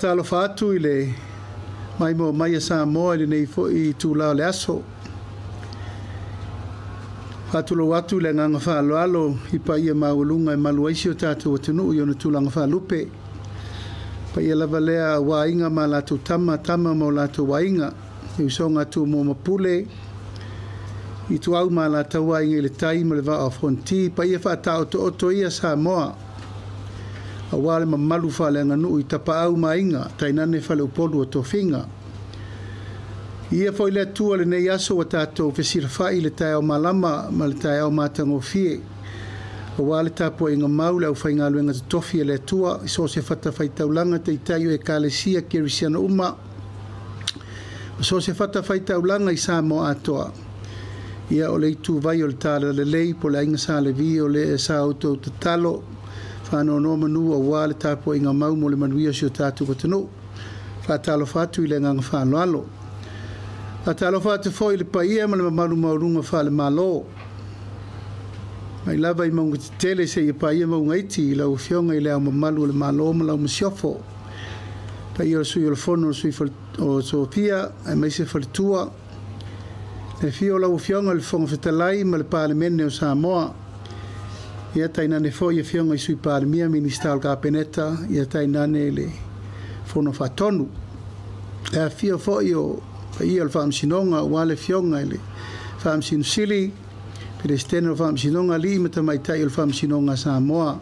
Talofa atu i le maimoa mai a Samoa i lenei foi itula o le aso. Faatulou atu i le agaga faaaloalo i paia maualuga e malu ai si o tatou atunuu i ona tulaga faalupe. Paia lava lea aua Aiga ma latou Tama, Tama ma o latou Aiga, le usoga a Tumua ma Pule, Ituau ma Alataua, Aiga i le Tai ma le Vaa o Fonoti, paia faataotooto ia Samoa aua le mamalu faaleaganuu i Tapaau ma Aiga, tainane Faleupolu o Tofiga. Ia foi le Atua lenei aso ua tatou fesilafai i le taeao malama ma le taeao matagofie, aua le tapuaiga mau a le aufaigaluega totofi a le Atua i so o se fatafaitaulaga, taitai o Ekalesia Kerisiano uma, ma so o se fatafaitaulaga i Samoa atoa. Ia, o le ituvai o le Talalelei po o le Aiga Sa Levi, o le sa outou tatalo faanonomanu aua le tapuaiga mau mo le manuia o si o tatou atunuu. Faatalofa atu i le agaga faaaloalo. Faatalofa atu foi i le paia ma le mamalu maualuga faale-Malo, mai lava i mauga tetele seia paia mauga iti, i lau Afioga i Le Ao Mamalu o le Malo ma lau Masiofo, paia o le Sui o le Fono o Sui Sofia aemaise faletua, le afio o lau Afioga i le Fofoga Fetalai ma le Palemene o Samoa, ia tainane foi Afioga i Sui Palemia, Minisita o le Kapeneta, ia tainane le Fono Faatonu. Le afifio foi o paia o le Faamasinoga aua le Afioga i le Faamasino Sili, Peresetene o le Faamasinoga, alii ma tamaitai o le Faamasinoga a Samoa.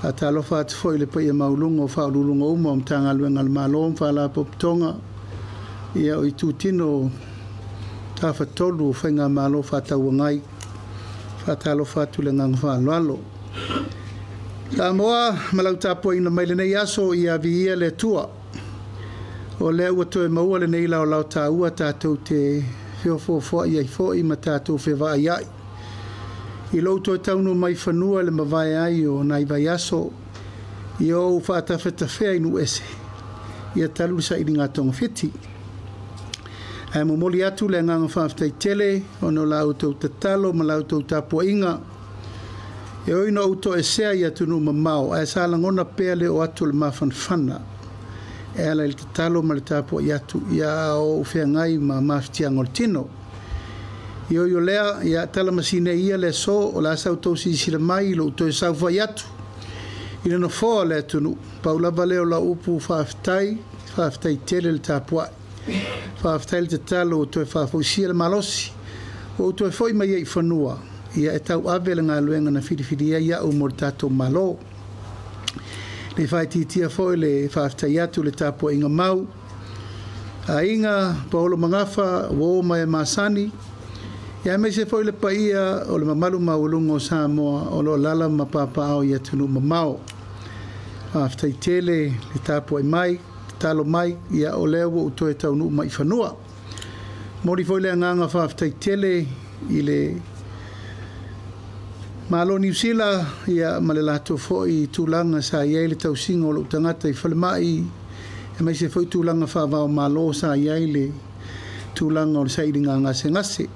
Faatalofa atu foi i le paia maualuga o Faauluuluga uma o Matagaluega a le Malo ma Faalapotopotoga, ia o itutino tafatolu o Faigamalo Faatauagai. Faatalofa atu i le agaga faaaloalo. Samoa ma lau tapuaiga mai lenei aso, ia viia le Atua. O lea ua toe maua lenei laolao taua tatou te feofoofoai ai foi ma tatou fevaaiai. I lou toe taunuu mai fanua i le mavae ai o nai vaiaso, ia ou faatafetafea i nuu ese, ia talu le sailiga togafiti. Ae momoli atu le agaga faafetai tele ona o la outou tatalo ma la outou tapuaiga. E ui ina ou toesea i atunuu mamao, ae sa lagona pea le oo atu o le mafanafana e ala i le tatalo ma le tapuai atu ia ou feagai ma mafatiaga o le tino. Ioio lea, ia tala masine ia le aso, o le a sa outou silasila mai i lou toe saufai atu i le nofoa o le atunuu. Pau lava lea o lau upu faafetai, faafetai tele le tapuai. Faafetai le tatalo ua toe faafoisia le malosi, ua ou toe foi mai ai i fanua, ia e tauave le galuega na filifilia ai au mo le tatou Malo. Le faaitiitia foi le faafetai atu i le tapuaiga mau, Aiga, Paolo Magafa, uo ma e masani, ia aemaise foi le paia o le mamalu maualuga o Samoa o lo o alaala ma papaaao i atunuu mamao. Faafetai tele le tapuai mai, tatalo mai, ia o lea ua ou toe taunuu mai i fanua. Momoli foi le agaga faafetai tele i le Malo Niu Sila ia ma le latou foi tulaga sa i ai le tausiga o lou tagata i falemai, aemaise foi tulaga faavao malo sa i ai le tulaga o le sailiga gasegase.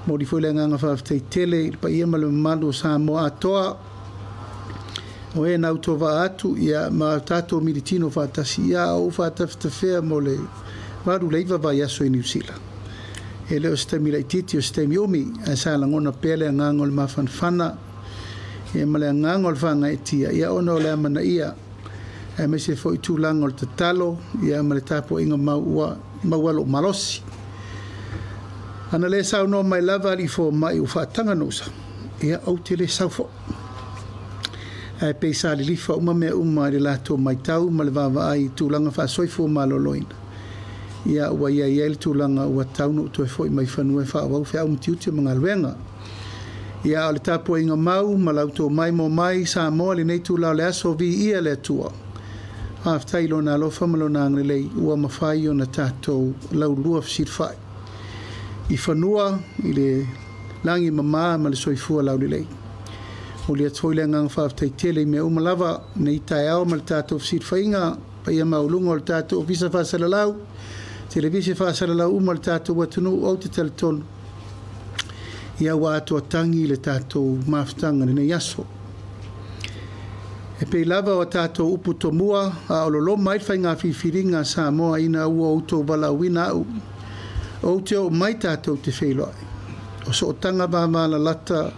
Momoli foi le agaga faafetai tele i le paia ma le mamalu o Samoa atoa o e na autovaa atu ia ma tatou militino faatasi ia ou faatafetafea mo le 8 i le 9 vaiaso i Niu Sila. E le o se taimi laitiiti o se taimi umi, ae sa lagona pea le agaga o le mafanafana ia ma le agaga o le faagaeetia ia ona o le amanaia aemaise foi tulaga o le tatalo ia ma le tapuaiga mau ua maua lou malosi. Ana le saunoa mai lava alii fomai ua faataga ona ou sau, ia ou te le sau foi. Ae pei sa lilifa uma mea uma i le latou matau ma le vaavaai i tulaga faasoifua maloloina, ia ua i ai le tulaga ua tatau ona ou toe foi mai fanua e faaauau feau ma tiute ma galuega. Ia o le tapuaiga mau ma la outou maimoa mai Samoa i lenei itula o le aso, viia le Atua. Faafetai i Lona alofa ma Lona agalelei ua mafai ona tatou laulua fesilafai i fanua i le lagi mama ma le soifua laulelei. Momoli atu foi le agaga faafetai tele i mea uma lava nei taeao ma le tatou fesilafaiga, paia maualuga o le tatou Ofisa Faasalalau, Televise faasalalau uma o le tatou atunuu. Ou te talitonu ia ua atoatagi le tatou mafutaga i lenei aso. E pei lava o tatou upu tomua a o loloma ai le faiga filifiliga a Samoa ina ua outou valaauina au ou te oo mai tatou te feiloai. O sootaga vavalalata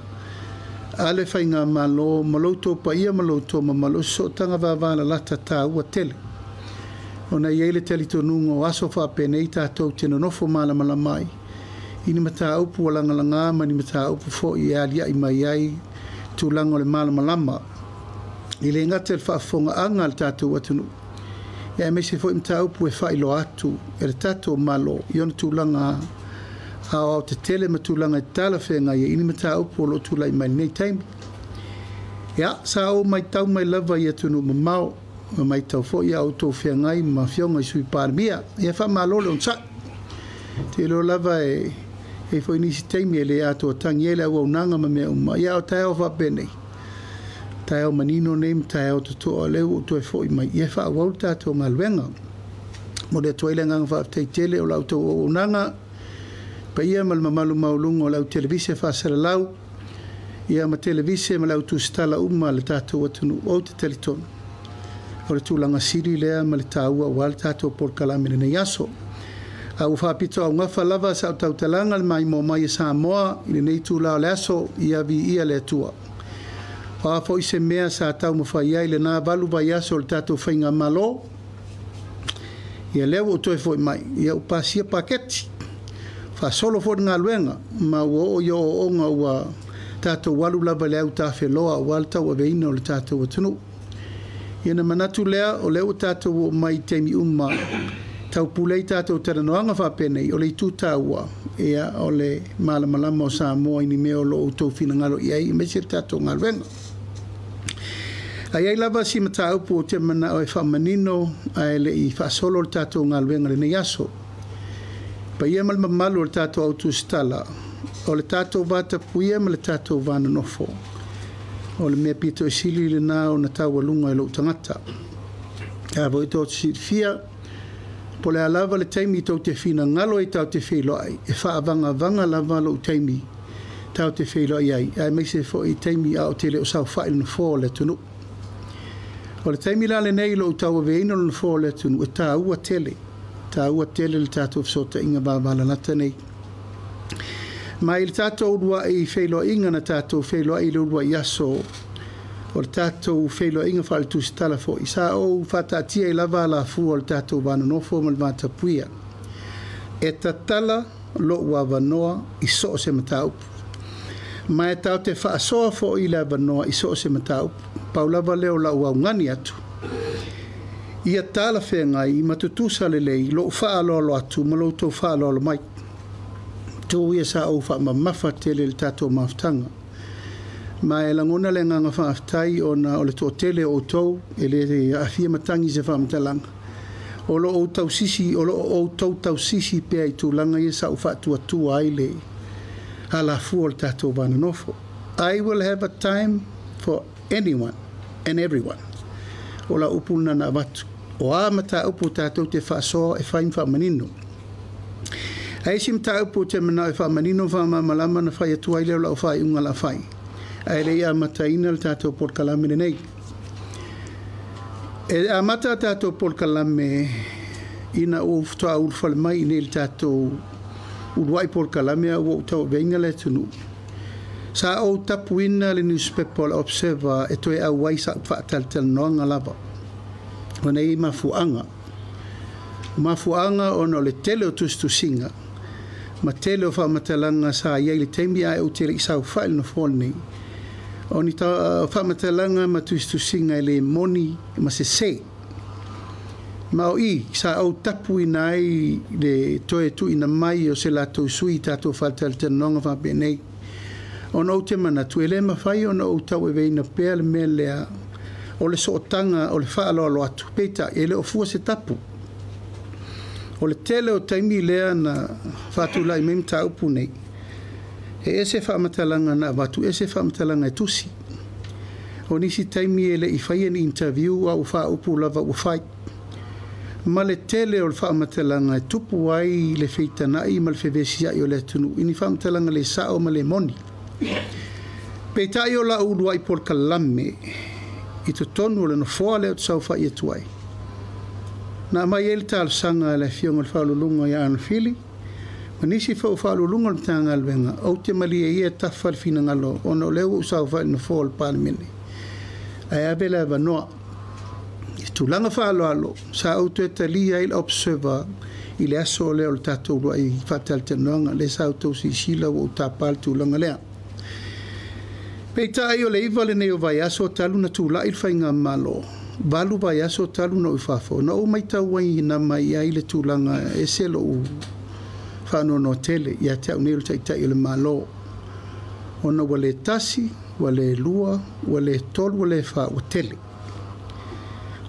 a le faigamalo ma lo outou paia ma lo outou mamalu, o se sootaga vavalalata taua tele. Ona e i ai le talitonuga o aso faapenei tatou te nonofo malamalama ai i ni mataupu ua lagalaga ma ni mataupu foi e aliae mai ai tulaga o le malamalama. E le gata i le faafofogaaga a le tatou atunuu, aemaise foi mataupu e faailoa atu e le tatou Malo i ona tulaga aoaotetele ma tulaga e talafeagai ai i ni mataupu o lo o tulai mai lenei taimi. Ia, sa ou matau mai lava i atunuu mamao, ma matau foi a outou feagai ma afioga i Sui Palemia. Ia faamalo le onosai. Te iloa lava e i ai foi nisi taimi e le atoatagi ai le auaunaga ma mea uma. Ia o taeao faapenei, taeao manino nei ma taeao totoa, lea ua ou toe foi mai, ia faaauau le tatou galuega. Momoli atu ai le agaga faafetai tele o la outou auaunaga, paia ma le mamalu maualuga o le au televise faasalalau, ia ma televise ma le au tusitala uma a le tatou atunuu. Ou te talitonu o le tulaga sili lea ma le taua aua le tatou polokalame i lenei aso. A ua faapitoaugafa lava sau tautalaga le maimoa mai e Samoa i lenei itula o le aso, ia viia le Atua. O a foi se mea sa taumafai ai lena 8 vaiaso o le tatou faigamalo, ia lea ua ou toe foi mai, ia ua pasia paketi, faasolo foi le galuega, ma ua oo i ooooga ua tatou alu lava i le autafeloa aua le tauaveina o le tatou atunuu. Ia na manatu lea, o lea ua tatou oo mai i taimi uma taupule ai tatou talanoaga faapenei, o le itu taua, ia o le malamalama o Samoa i ni mea o lo o outou finagalo i ai, aemaise le tatou galuega. Ae i ai lava si mataupu ou te manao e faamanino ae le i faasolo le tatou galuega i lenei aso. Paia ma le mamalu o le tatou au tusitala, o le tatou vatapuia ma le tatou vanonofo, o le mea pito i sili lena ona taualuga e lou tagata. A foi tou te silafia, po o le a lava le taimi tou te finagalo ai tatou te feiloai, e faavagavaga lava lou taimi tatou te feiloai ai, aemaise foi taimi a o te le o saofai i le nofoa o le atunuu. O le taimi la lenei i lou tauaveina o le nofoa o le atunuu, e taua tele, taua tele le tatou fesootaiga vavalalata nei. Ma i le tatou uluai feiloaiga na tatou feiloai i le uluai aso o le tatou feiloaiga faaletusitala foi, sa ou faataatia ai lava alafua o le tatou vanonofo ma le vatapuia. E tatala lou avanoa i so o se mataupu. Ma e tatou te faasoa foi le avanoa i so o se mataupu. Pau lava lea o lau augani atu. Ia talafeagai ma tutusa lelei lou faaaloalo atu ma lo outou faaaloalo mai. Tuu ia sa ou faamamafa tele i le tatou mafutaga. Ma e lagona le agaga faafetai ona o le toatele o outou e le aafia matagi i se faamatalaga. O lo o tausisi, o lo o outou tausisi pea i tulaga ia sa ou faatuatua ai le alafua o le tatou vanonofo. I will have a time for anyone and everyone. O lau upu lena na avatu. O a mataupu tatou te faasoa e fai ma faamanino. Ae isi mataupu ou te manao e faamanino ma faamalamalama na fai atu ai lea o lau faaiuga la fai. Ae le i amataina le tatou polokalame lenei. E amata tatou polokalame ina ua faatoa ulufale mai i nei le tatou uluai polokalame a ua ou tauaveina le atunuu. Sa ou tapuina le newspaper o le Observer e toe auai sa'u faatalatalanoaga lava. Ona e i ai mafuaaga. O mafuaaga ona o le tele o tusitusiga ma tele o faamatalaga sa i ai i le taimi ae ou te le i saofai i le nofoa lenei. O ni faamatalaga ma tusitusiga e le moni ma sese. Ma o i sa ou tapuina ai le toe tuuina mai o se latou sui i tatou faatalatalanoaga faapenei. Ona ou te manatu e le mafai ona ou tauaveina pea le mea lea o le sootaga o le faaaloalo atu, peitai e le o fua se tapu. O le tele o taimi lea na faatulai mai mataupu nei, e ese faamatalaga na avatu, ese faamatalaga e tusi. O nisi taimi e le i faia ni interview a ua faaupu lava ua fai. Ma le tele o le faamatalaga e tupu ai le feitanai ma le fevesiai o le atunuu i ni faamatalaga le sao ma le moni. Peitai o lau uluai polokalame i totonu o le nofoa lea ou te saofai atu ai, na aumai ai le talosaga a le Afioga i le Faauluuluga ia Arnold Fili ma nisi foi o Faauluuluga o le Matagaluega, ou te malie ia e tafa le finagalo ona o lea ua ou saofai i le nofoa o le Palemene, ae ave le avanoa. I tulaga faaaloalo, sa ou toe talia ai le Observer i le aso lea o le tatou uluai faatalatalanoaga, lea sa outou silasila ua ou tapa le tulaga lea. Peitai o le 9 lenei o vaiaso talu ona tulai le faigamalo, 8 vaiaso talu ona ou i fafo, na ou matau ai na mai ai le tulaga e ese lou faanoanoa tele ia te au nei o le Taitai o le Malo, ona ua le tasi, ua le lua, ua le tolu, ua le fa, ua tele.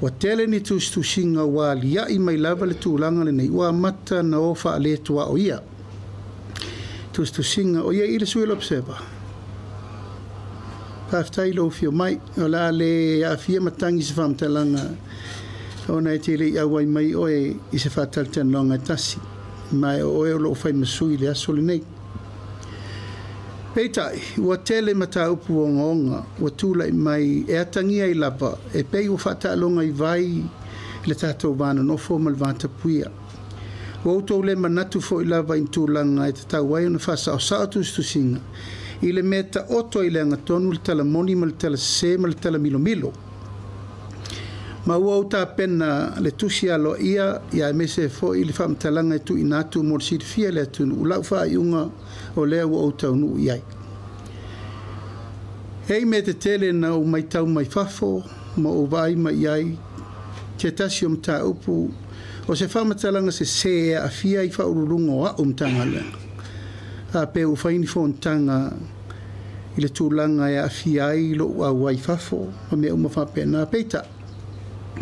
Ua tele ni tusitusiga ua alia'i mai lava le tulaga lenei, ua amata ona o faaletuaoia. Tusitusiga, o i ai i le sui o le Observer. Faafetai i lou afio mai, o le a le aafia matagi i se faamatalaga ona e te le i auai mai oe i se faatalatalanoaga e tasi, ma o oe o loo fai ma sui i le aso lenei. Peitai, ua tele mataupu ogaoga ua tulai mai e atagia ai lava e pei ua faataaloga i vai le tatou va nonofo ma le va tapuia. Ua outou le manatu foi lava i tulaga e tatau ai ona faasaosao tusitusiga i le mea taoto i le agatonu le tala moni ma le tala sese ma le tala milomilo. Ma ua ou tapena le tusi aloaia ia aemaise foi le faamatalaga e tuuina atu mo le silafia e le atunuu lau faaiuga o lea ua ou taunuu i ai. E i mea tetele na ou matau mai fafo ma ou vaai mai ai se tasi o mataupu o se faamatalaga sese e aafia ai Faauluuluga o a'u Matagaluega, a pe ua fai ni fonotaga i le tulaga e aafia ai lo'u auai i fafo ma mea uma faapena. Peitai,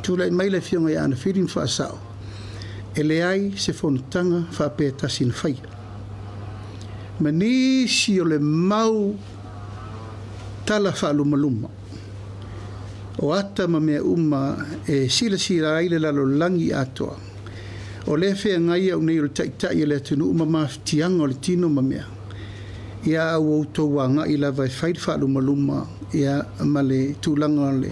tulai mai le Afioga ia Anafili ma faasao, e leai se fonotaga faapea tasi na faia. Ma nisi o le mau tala faalumaluma o ata ma mea uma e silasila ai le lalolagi atoa, o lea feagai au nei o le Taitai o le atunuu ma mafatiaga o le tino ma mea, ia a ua outou agai lava e fai le faalumaluma ia ma le tulaga o le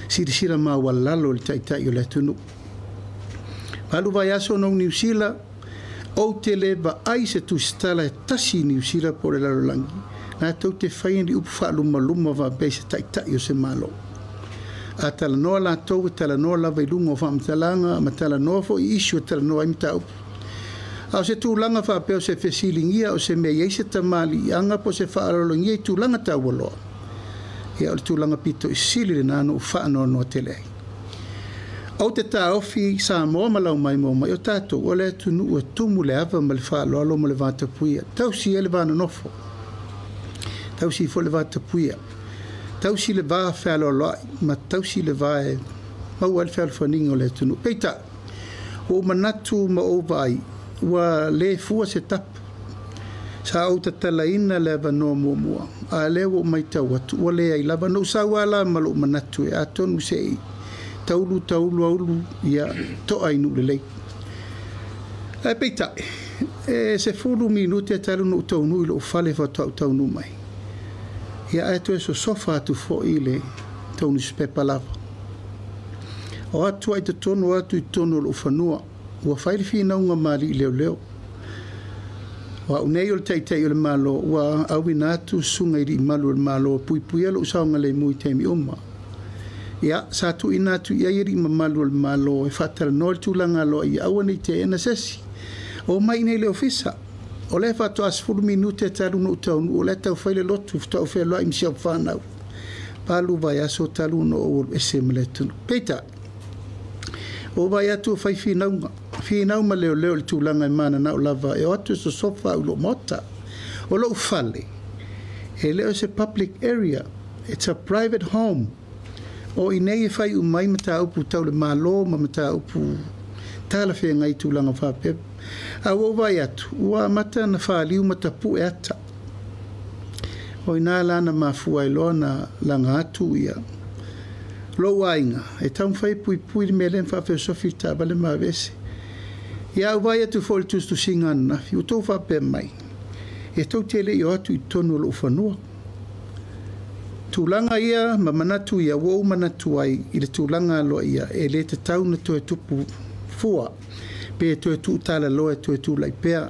silasila maualalo i le Taitai o le atunuu. 8 vaiaso na ou Niu Sila, ou te le vaai se tusitala e tasi i Niu Sila po o le lalolagi, latou te faia ni upu faalumaluma faapea i se Taitai o se Malo. A talanoa latou, e talanoa lava i luga o faamatalaga ma talanoa foi i issue e talanoa ai mataupu. A o se tulaga faapea o se fesiligia o se mea i ai se tamaliiaga po o se faaaloalogia i tulaga taualoa, ia o le tulaga pito i sili lena na ou faanoanoa tele ai. Ou te taofi Samoa ma Laumaimoa mai o tatou o le atunuu e tumu le ava ma le faaaloalo ma le vatapuia. Tausi ai le va nonofo, tausi foi le vatapuia, tausi le va fealoaloai ma tausi le va e maua ai le fealofaniga o le atunuu. Peitai, ua ou manatu ma ou vaai, ua le fua se tapu. Sa ou tatalaina le avanoa muamua, a lea ua ou matau atu, ua leai lava. Na ou sau lava la ma lou manatu e atonu se i taulu taulu aulu ia to'a i nuu lelei. Ae peitai, e 10 minute talu ona ou taunuu i lou fale faatoa ou taunuu mai. Ia ae toe sosofa atu foi le tou nusipepa lava. O atu ai totonu atu i totonu o lou fanua, ua fai le finauga ma alii leoleo. O au nei o le Taitai o le Malo, ua auina atu susuga i alii malu o le Malo e puipuia lou saogalemu i taimi uma. Ia, sa tuuina atu i ai alii mamalu o le Malo e faatalanoa le tulaga aloaia, aua ne i teena se isi. O mai i inei i le ofisa, o lea faatoa 10 minute talu ona ou taunuu, o lea e tau fai le lotu, faatoa ou fealuai ma si au fanau. 8 vaiaso talu ona ou alu ese ma le atunuu. Peitai, ua ou vaai atu ua fai finauga, finau ma leoleo i le tulaga e mananao lava e o atu e sosofa au i lou maota. O lou fale, e le o se public area, it's a private home. O i inei e fai uma ai mataupu tau le Malo ma mataupu talafeagai i tulaga faapea. A ua ou vaai atu, ua amata ona faliu ma tapue ata. O i ina la na mafua ai loa na laga atu ia lou aiga e taumafai e puipui le mea lea ma faafeosofi le taavale ma aveese. Ia au vaai atu foi i le tusitusiga ananafi, ua outou faapea mai, e tou te le i o atu i totonu o lou fanua. Tulaga ia ma manatu ia ua ou manatu ai i le tulaga aloaia e lē tatau ona toe tupu fua pe toe tuutalaloa e toe tulai pea.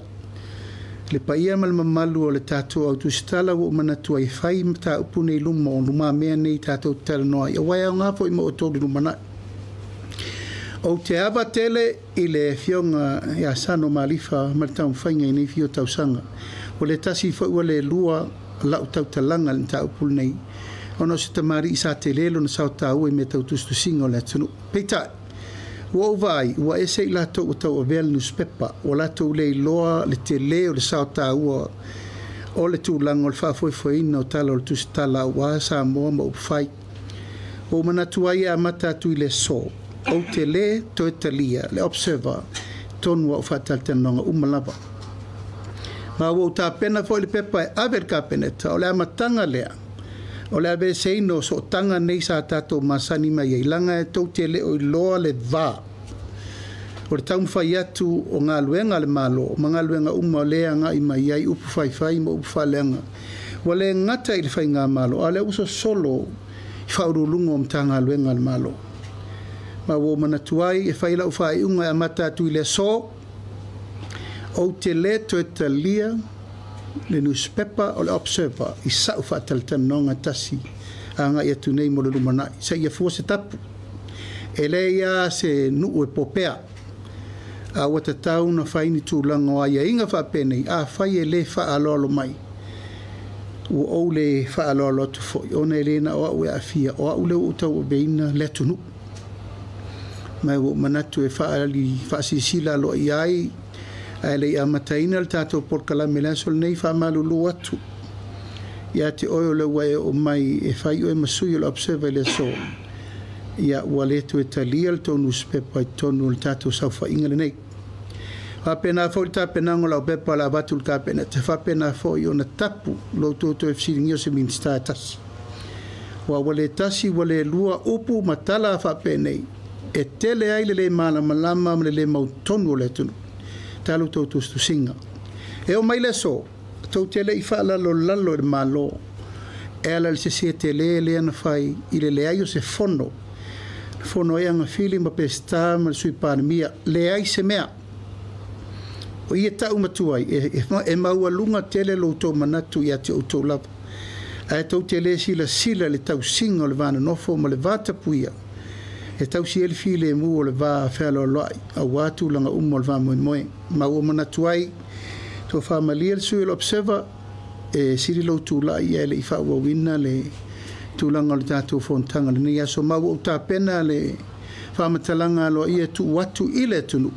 Le paia ma le mamalu o le tatou au tusitala ua ou manatu ai e fai mataupu nei i luma o lumamea nei tatou te talanoa ai, aua e aoga foi mo outou i le lumanai. Ou te ava tele i le Afioga ia Sano Malifa ma le taumafaiga i nei fia o tausaga. Ua le tasi foi ua le lua lau tautalaga i le mataupu lenei, ona o se tamalii sa tele lona sao taua i mea tau tusitusiga o le atunuu. Peitai, ua ou vaai, ua ese i latou ua tauavea le nusipepa, ua latou le iloa le telē o le sao taua o le tulaga o le faafoefoeina o tala o le tusitala aua Samoa ma upufai. Ua ou manatu ai e amata atu i le aso, ou te lē toe talia le Observer i totonu o au faatalatalanoaga uma lava. Ma ua ou tapena foi le pepa e ave i le Kapeneta, o le amataga lea o le aveeseina o sootaga nei sa tatou masani mai ai, leaga e tou te le o iloa le va o le taumafai atu o galuega a le Malo ma galuega uma o lea e agai mai ai upu faifai ma upu faaleaga. Ua le gata i le faigamalo, a o lea ua sosolo i faauluuluga o Matagaluega a le Malo. Ma ua ou manatu ai e fai lau faaiuga e amata atu i le aso, ou te lē toe talia le nusipepa o le Observer i sa'u faatalatalanoaga tasi agai atu nei mo le lumanai, seia fua se tapu. E leai lava se nuu e popea, a ua tatau ona fai ni tulaga o aiaiga faapenei. Afai e lē faaaloalo mai, ua ou le faaaloalo atu foi, ona e le na o au e aafia, o au lea ua ou tauaveina le atunuu. Ma ua ou manatu e faaali faasilasila aloaia ai, ae le i amataina le tatou polokalame i le aso lenei, faamalulu atu ia te oe o lea ua e oo mai e fai oe ma sui o le Observer i le aso. Ia, ua le toe talia le tou nusipepa i totonu o le tatou saofaiga lenei. Faapena foi le tapenaga o lau pepa o le a avatu i le Kapeneta, faapena foi ona tapu lo outou toe fesiligia o se Minisita e tasi. Aua ua le tasi ua le lua upu ma tala faapenei e tele ai le lē malamalama ma le lē mautonu o le atunuu talu tou tusitusiga. E oo mai le aso, tou te le i faalalolalo i le Malo e ala i le sesē telē lea na fai i le leai o se fono, fono ai Agafili ma Peseta ma le Sui Palemia, leai se mea. O i e tau matua ai, e maualuga tele lo outou manatu ia te outou lava, ae tou te lē silasila i le tausiga o le va nonofo ma le va tapuia e tausi ai le filemu o le va fealoaloai aua tulaga uma o le faamoemoe. Ma ua manatu ai, tofa malie le sui o le Observer, e sili lou tulai ae le i faaauauina le tulaga o le tatou fonotaga i lenei aso. Ma ua ou tapena le faamatalaga aloaia e tuu atu i le atunuu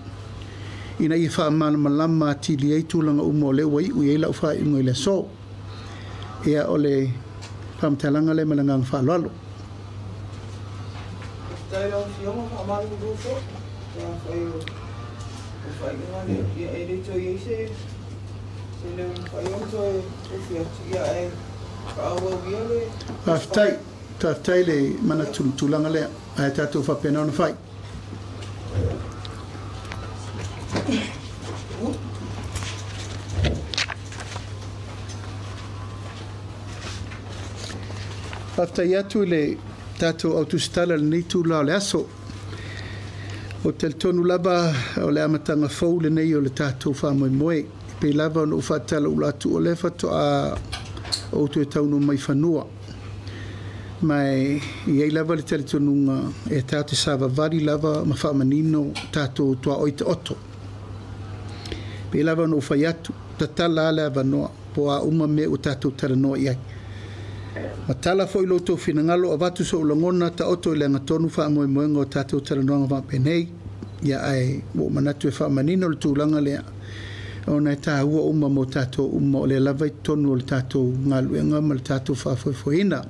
ina ia faamalamalama atili ai tulaga uma o lea ua iu i ai lau faaiuga i le aso. Ia, o le faamatalaga lea ma le agaga faaaloalo. Faafetai lau Afioga, faamalulu foi pe afai o faaiuga lea, ia e le toe i ai se leo e mafai ona toe ofi atu, ia ae faaauau ia le Faafetai, faafetai le manatu i le tulaga lea, ae tatou faapena ona fai. Faafetai atu i le tatou au tusitala i lenei itula o le aso. Ou te talitonu lava o le amataga fou lenei o le tatou faamoemoe. E pei lava ona ou faatalaula atu, o lea faatoa ou toe taunuu mai fanua. Ma e i ai lava le talitonuga e tatou te savavali lava ma faamanino tatou tuaoi taoto. Pei lava ona ou fai atu, tatala lava le avanoa po o a uma mea ua tatou talanoa i ai. Ma tala foi lo outou finagalo, avatu sou lagona, taoto i le agatonu faamoemoega o tatou talanoaga faapenei. Ia, ae ua ou manatu e faamanino le tulaga lea, ona e taua uma mo tatou uma o lea lava i totonu o le tatou galuega ma le tatou faafoefoeina.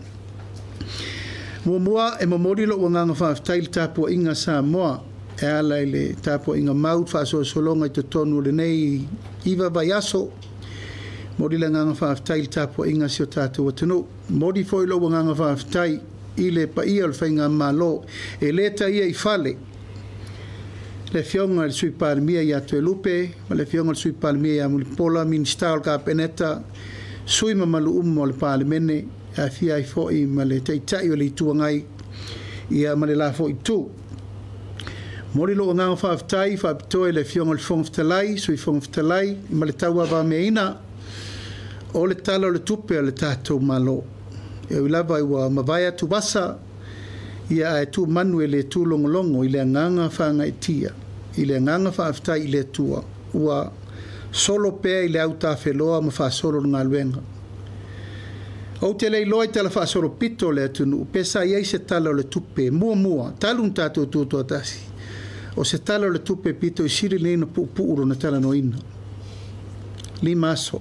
Muamua e momoli lou agaga faafetai i le tapuaiga a Samoa e ala i le tapuaiga mau faasolosologa i totonu o lenei 9 vaiaso. Momoli le agaga faafetai i le tapuaiga a si o tatou atunuu. Momoli foi lou agaga faafetai i le paia o le faigamalo e le taia i fale, le Afioga i le Sui Palemia ia Toelupe ma le Afioga i le Sui Palemia ia Mulipola, Minisita o le Kapeneta, sui mamalu uma o le Palemene, Aafia ai foi ma le Taitai o le Itu Agai ia ma le la foi itu. Momoli lou agaga faafetai faapitoa i le Afioga i le Fofoga Fetalai, Sui Fofoga Fetalai ma le tauavameaina o le Tala o le Tupe a le tatou Malo. E ui lava ua mavae atuvasa, ia ae tumanu e le tūlogologo i le agaga faagaeetia, i le agaga faafetai i le Atua ua solo pea i le autafeloa ma faasolo le galuega. Ou te le iloa i tala faasolopito o le atunuu pe sa i ai se Tala o le Tupe muamua talu ona tatou tutoatasi, o se Tala o le Tupe pito i sili lenei ona puupuu lona talanoaina. 5 aso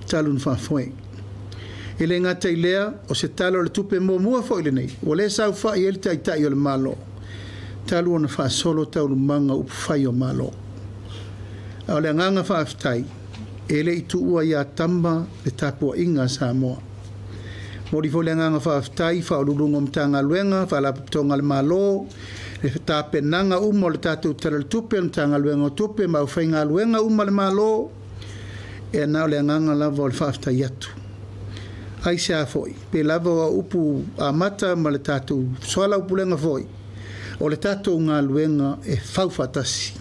talu ona faafoe. E le gata i lea, o se Tala o le Tupe muamua foi lenei ua le saofai ai le Taitai o le Malo talu ona faasolo taualumaga o upufai o Malo. A o le agaga faafetai, e le i tuua ia tama le tapuaiga a Samoa. Momoli foi le agaga faafetai i Ofisa Sili o Pulega o Matagaluega, Faalapotopotoga a le Malo, le tapenaga uma o le tatou Tala o le Tupe, le Matagaluega o Tupe ma aufaigaluega uma a le Malo, e na o le agaga lava o le faafetai atu. Aisea foi, pe lava o upu amata ma le tatou soalaupulega foi, o le tatou galuega e fau faatasi.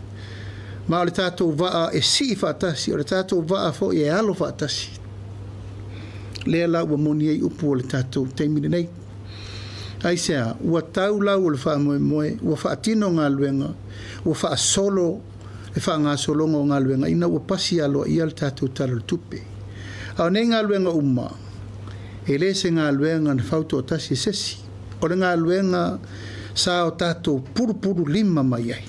Ma o le tatou vaa e sii faatasi, o le tatou vaa foi e alo faatasi. Lea la ua moni ai upu o le tatou taimi lenei. Aisea, ua tau lau o le faamoemoe, ua faatino galuega, ua faasolo le faagasologa o galuega ina ua pasi aloaia le tatou Tala o le Tupe. A o nei galuega uma, e le se galuega na fautoatasi e sesi. O le galuega sa o tatou pulupulu lima mai ai.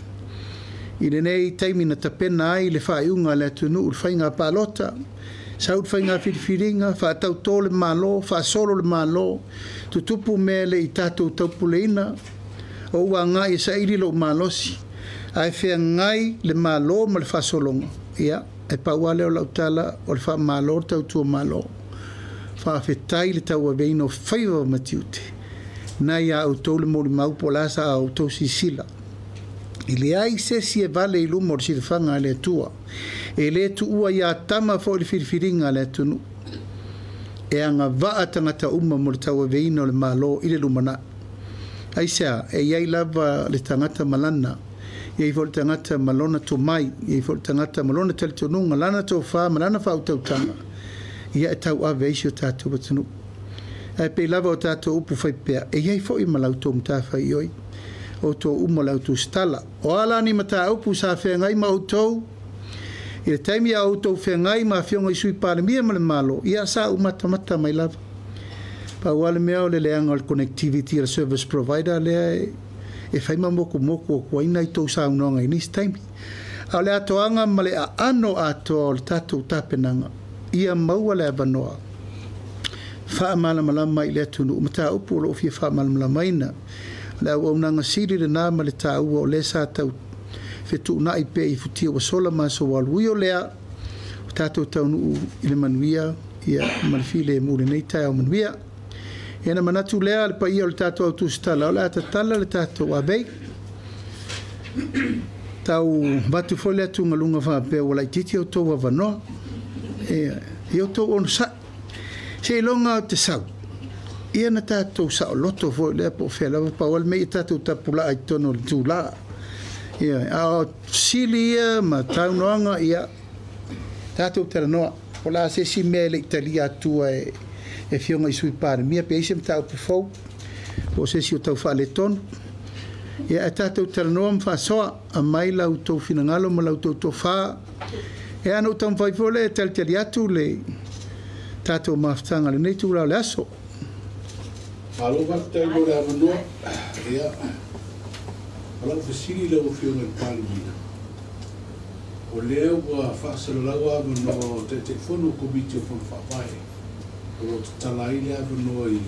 I lenei taimi na tapena ai le faaiuga a le atunuu, le faiga palota, sau le faiga filifiliga, faatautō le Malo, faasolo le Malo, tutupu mea le i tatou taupuleina, o ua agai e saili lou malosi, ae feagai le Malo ma le faasologa, ia, e pau lava lea o lau tala o le faamalo le tautua Malo. Faafetai le tauaveina o faiva ma tiute, nai a outou le molimau po o le a sa outou sisila. E leai se isi e vale i luma o le silafaga a le Atua. E le tuua ia tama foi le filifiliga a le atunuu. E agavaa tagata uma mo le tauaveina o le Malo i le lumanai. Aisea, e i ai lava le tagata ma lana, e i ai foi le tagata ma lona tomai, e i ai foi le tagata ma lona talitonuga, lana tofa ma lana faautautaga, ia e tauave ai si o tatou atunuu. Ae pei lava o tatou upu faipea, e i ai foi ma la outou matafaioi, outou uma o le autusitala. O a la ni mataupu sa feagai ma outou, i le taimi a outou feagai ma afioga i Sui Palemia ma le Malo, ia sa ou matamata mai lava. Pau lava le mea o le leaga o le connectivity a le service provider lea e fai ma mokumoku atu ai nai tou saunoaga i nisi taimi. A o le atoaga ma le aano atoa o le tatou tapenaga, ia maua le avanoa faamalamalama i le atunuu mataupu o loo fia faamalamalamaina. O le auaunaga sili lena ma le taua o lea sa tau fetuunai pea i futia ua sola ma aso ua alu. Ui o lea, o tatou taunuu i le manuia ia ma le filemu i lenei taeao manuia. Ia na manatu lea le paia o le tatou autusitala, o le a tatala le tatou avei. Tau avatu foi le atugaluga faapea ua laitiiti outou avanoa. Ia outou onosai. Seiloga o te sau, ia na tatou saoloto foi lea po o fea lava, pau lava le mea ia tatou tapulaa i totonu o le itulā. Ia, a o fesili ia ma saunoaga, ia, tatou talanoa. Po o le a se isi mea e le i talia atua e Afioga i Sui Palemia, pe i ai se mataupu fou, po o se isi o tau faaletonu. Ia, ae tatou talanoa ma faasoa, aumai la outou finagalo ma la outou tofa. Ia, ona ou taumafai foi lea e talitali atu le tatou mafutaga i lenei itula o le aso. Malo faafetai mo le avanoa. Ia, o lau fesili i lau Afioga i le Palemia, o lea ua faasalalau avanoa o Taitaifono o Komiti o Fono Faavae o lo o tatala ai le avanoa i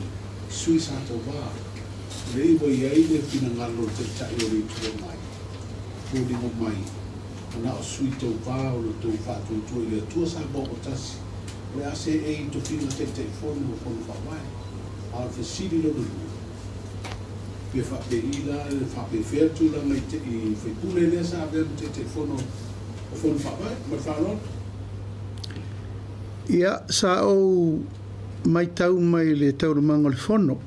sui sa tauva. O lea ua i ai le finagalo o le Taitai o le Itu Agai, foliga mai na o sui tauva o lo outou faatuatua i le Atua Samoa ua tasi, o le a seei i tofiga Taitaifono o Fono Faavae. A o le fesili lona lua, pe faapei la le faapefea le tulaga i faipule lea sa avea ma Taitaifono o Fono Faavae? Ma le faaaloalo. Ia, sa ou matau mai i le taualumaga o le fono,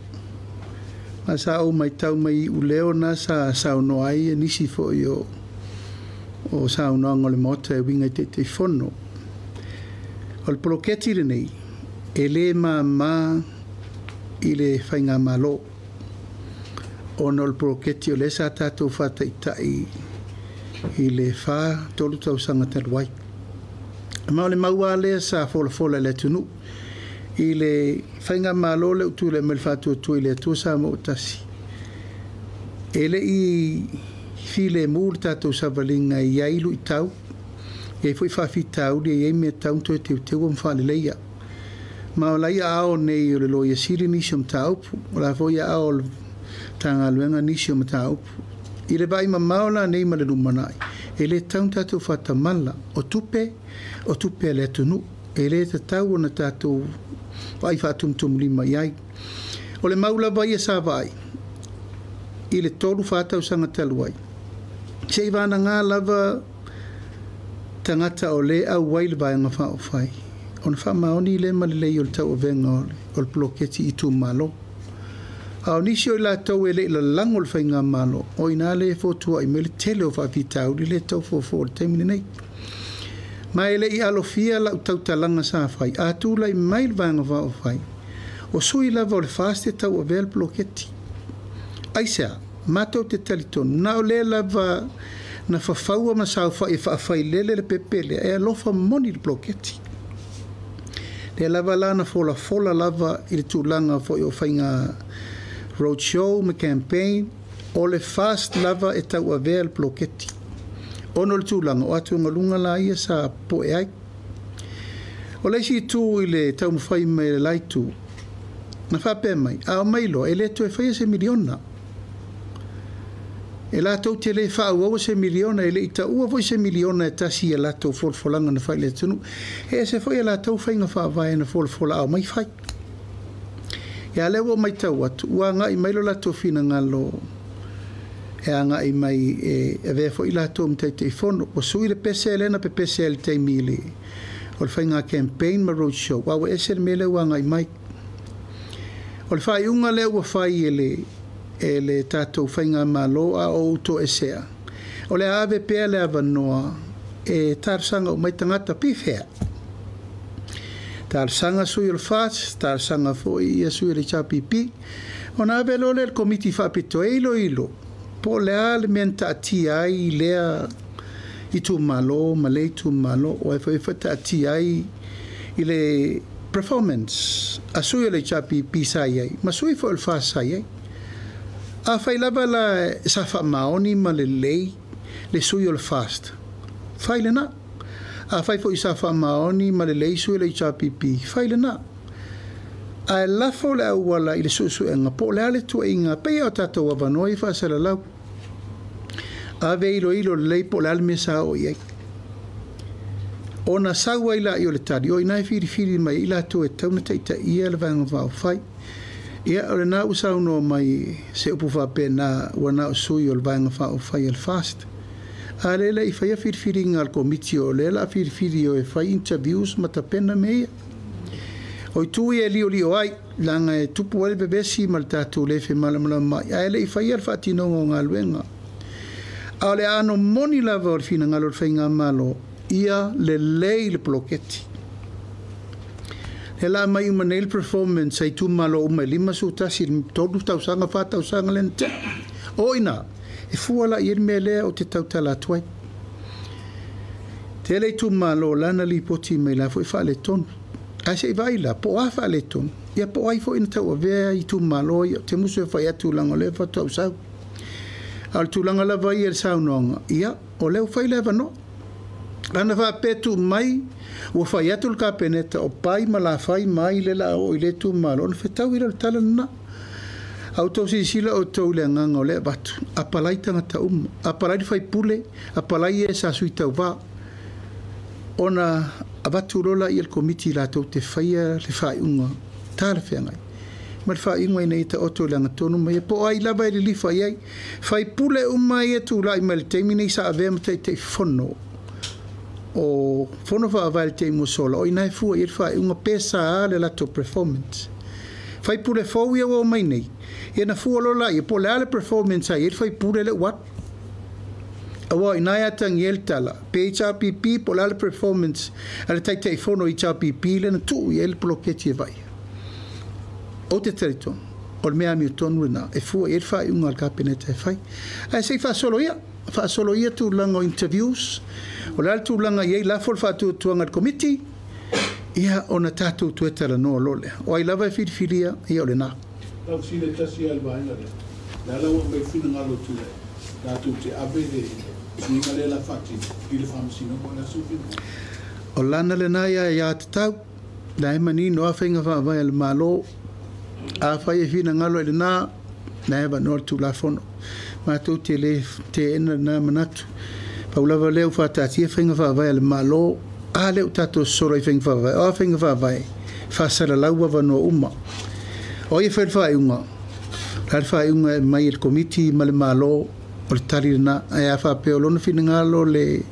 ma sa ou matau mai i iuleo na sa saunoa ai nisi foi o saunoaga o le Maota e uiga i Taitaifono. O le poloketi lenei, e lē māmā i le faigamalo, ona o le poloketi o lea sa tatou faataitai i le 4-3 tausaga talu ai. Ma o le mau lava lea sa folafola i le atunuu i le faigamalo lea ua tulai mai le faatuatua i le Atua Samoa ua tasi, e le i filemu le tatou savaliga e i ai luitau, e i ai foi faafitauli, e i ai mea e tatau ona toe teuteua ma faaleleia. Ma o la i aao nei o le Loia Sili nisi o mataupu, o la foi aao o le Matagaluega nisi o mataupu. I le vaai mamao la nei ma le lumanai, e le tatau ona tatou faatamala, o tupe a le atunuu, e le tatau ona tatou vaai faatumutumulima i ai. O le mau lava ia sa vaai i le 3-4 tausaga talu ai, se i vanaga lava tagata o le auai le vaega faaupufai, ona faamaoni lea ma lelei o le tauavega o le poloketi i itumalo. A o nisi o i latou e le i lalago le faigamalo, o ina le fotuai mai le tele o faafitauli le tau fofo o le taimi lenei. Ma e le i alofia lau tautalaga sa fai, a tulai mai le vaega faaupufai, o sui lava o le FAST e tauavea le poloketi. Aisea, matou te talitonu, na o lea lava na fafaua ma saofai e faafailele le pepe lea, e alofa moni le poloketi. Lea lava la na folafola lava i le tulaga foi o faiga roadshow ma campaign, o le FAST lava e tauavea le poloketi. Ona o le tulaga o atugaluga la ia sa poe ai. O le isi itu i le taumafai mai le la itu, na faapea mai, a o mai loa, e le toe faia se miliona. E latou te le faaauaua se miliona, e le i taua foi se miliona e tasi i a latou folafolaga na fai i le atunuu. E ese foi a latou faiga faavae na folafola ao mai fai. Ia lea ua matau atu, ua agai mai lo latou finagalo e agai mai e avea foi latou ma Taitaifono. Ua sui le pese lea na pepese ai le taimi o le faiga campaign ma roadshow, ua ese le mea lea ua agai mai. O le faaiuga lea ua fai e le tatou faigamalo a o toesea, o le ave pea le avanoa e talosaga uma mai tagata pifea. Talosaga sui o le FAST, talosaga foi ia sui o le HRPP, ona ave loa lea le komiti faapitoa e iloilo po o le a le mea na taatia ai lea itumalo ma le itumalo, o ai foi taatia ai i le performance a sui o le HRPP sa i ai, ma sui foi o le FAST sa i ai. A fai lava la sa faamaoni ma lelei le sui o le FAST, fai lena. A fai foi sa faamaoni ma lelei sui o le HRPP, fai lena. Ae lafo le auala i le suesuega po o le a le tuuaiga pei o tatou avanoa i faasalalau. Ave iloilo lelei po o le a le mea sa oo i ai. Ona sau ai la i o le tali, o ina e filifili mai i latou e tatau ona taitaia le vaega faaupufai. Ia, o lena ua saunoa mai se upu faapena ua na o sui o le vaega faaupufai a le FAST. A le le i faia filifiliga a le komiti o lea la filifili o e fai interviews ma tapena mea ia. O itu ia e liolio ai, leaga e tupu ai le vevesi ma le tatou le femalamalama mai, ae le i faia le faatinoga o galuega. A o le aano moni lava o le finagalo o le faigamalo, ia lelei le poloketi. Le la mai uma nei le performance a itumalo uma e 51, 3 tausaga, 4 tausaga le na tea. O ina, e fua la i le mea lea o te tautala atu ai. Tele itumalo lana lipoti mai la foi faaletonu. Ae se i vaai la, po o a faaletonu, ia po o ai foi na tauavea itumalo ia, te musu e fai atu laga o lea faatoa sau. A o le tulaga lava ia le saunoaga, ia, o lea ua fai le avanoa. Ana faapea tuu mai, ua fai atu le kapeneta o pai ma lafai mai le la o i le itumalo, ona fetau i le tala lena. A outou silasila outou i le agaga o lea avatu, apalai tagata uma, apalai le faipule, apalai e sa sui tauvā. Ona avatu loa la ia le komiti latou te faia le faaiuga talafeagai. Ma le faaiuga ina ia taoto i le agatonu mai, po o ai lava e lilifa i ai. Faipule uma ia tulai mai le taimi nei sa avea ma taitaifono. o fono faavae i le taimi ua sola, o i ina e fua i ai le faaiuga pe sa le latou performance. Faipule fou ia ua omai nei, ia na fua loa laia po o le a le performance a i ai le faipule lea ua alu. Aua o i ina e atagia ai le tala, pe HRPP po o le a le performance a le Taitaifono o HRPP lea na tuu i ai le poloketi e vaaia. Ou te talitonu, o le mea amiotonu lena e fua i ai le faaiuga a le Kapeneta e fai. Ae se i faasolo ia, faasolo ia tulaga o interviews, o le a le tulaga e i ai, lafo le faatuatuaga i le Komiti, ia ona tatou toe talanoa loa lea. O ai lava e filifilia, ia o lena. Lau fesili e tasi lava i le vaega lea, o le a la ua aumai finagalo o Tuilaepa latou te ave le suiga lea la faatino i le Faamasinoga, o le a sou finagalo? O lana lena ia ia tatau, la e manino lava faiga faavae a le Malo. Afai e finagalo i lena, la e avanoa le Tulafono. Matou te le teena lena manatu. Pau lava lea ua faataatia faiga faavae a le Malo, a lea ua tatou sosolo i faiga faavae, o a faiga faavae? Faasalalau avanoa uma. O ai e fai le faaiuga? O le a le faaiuga e aumai e le Komiti ma le Malo, o le tali lena. Ae a faapea o lona finagalo le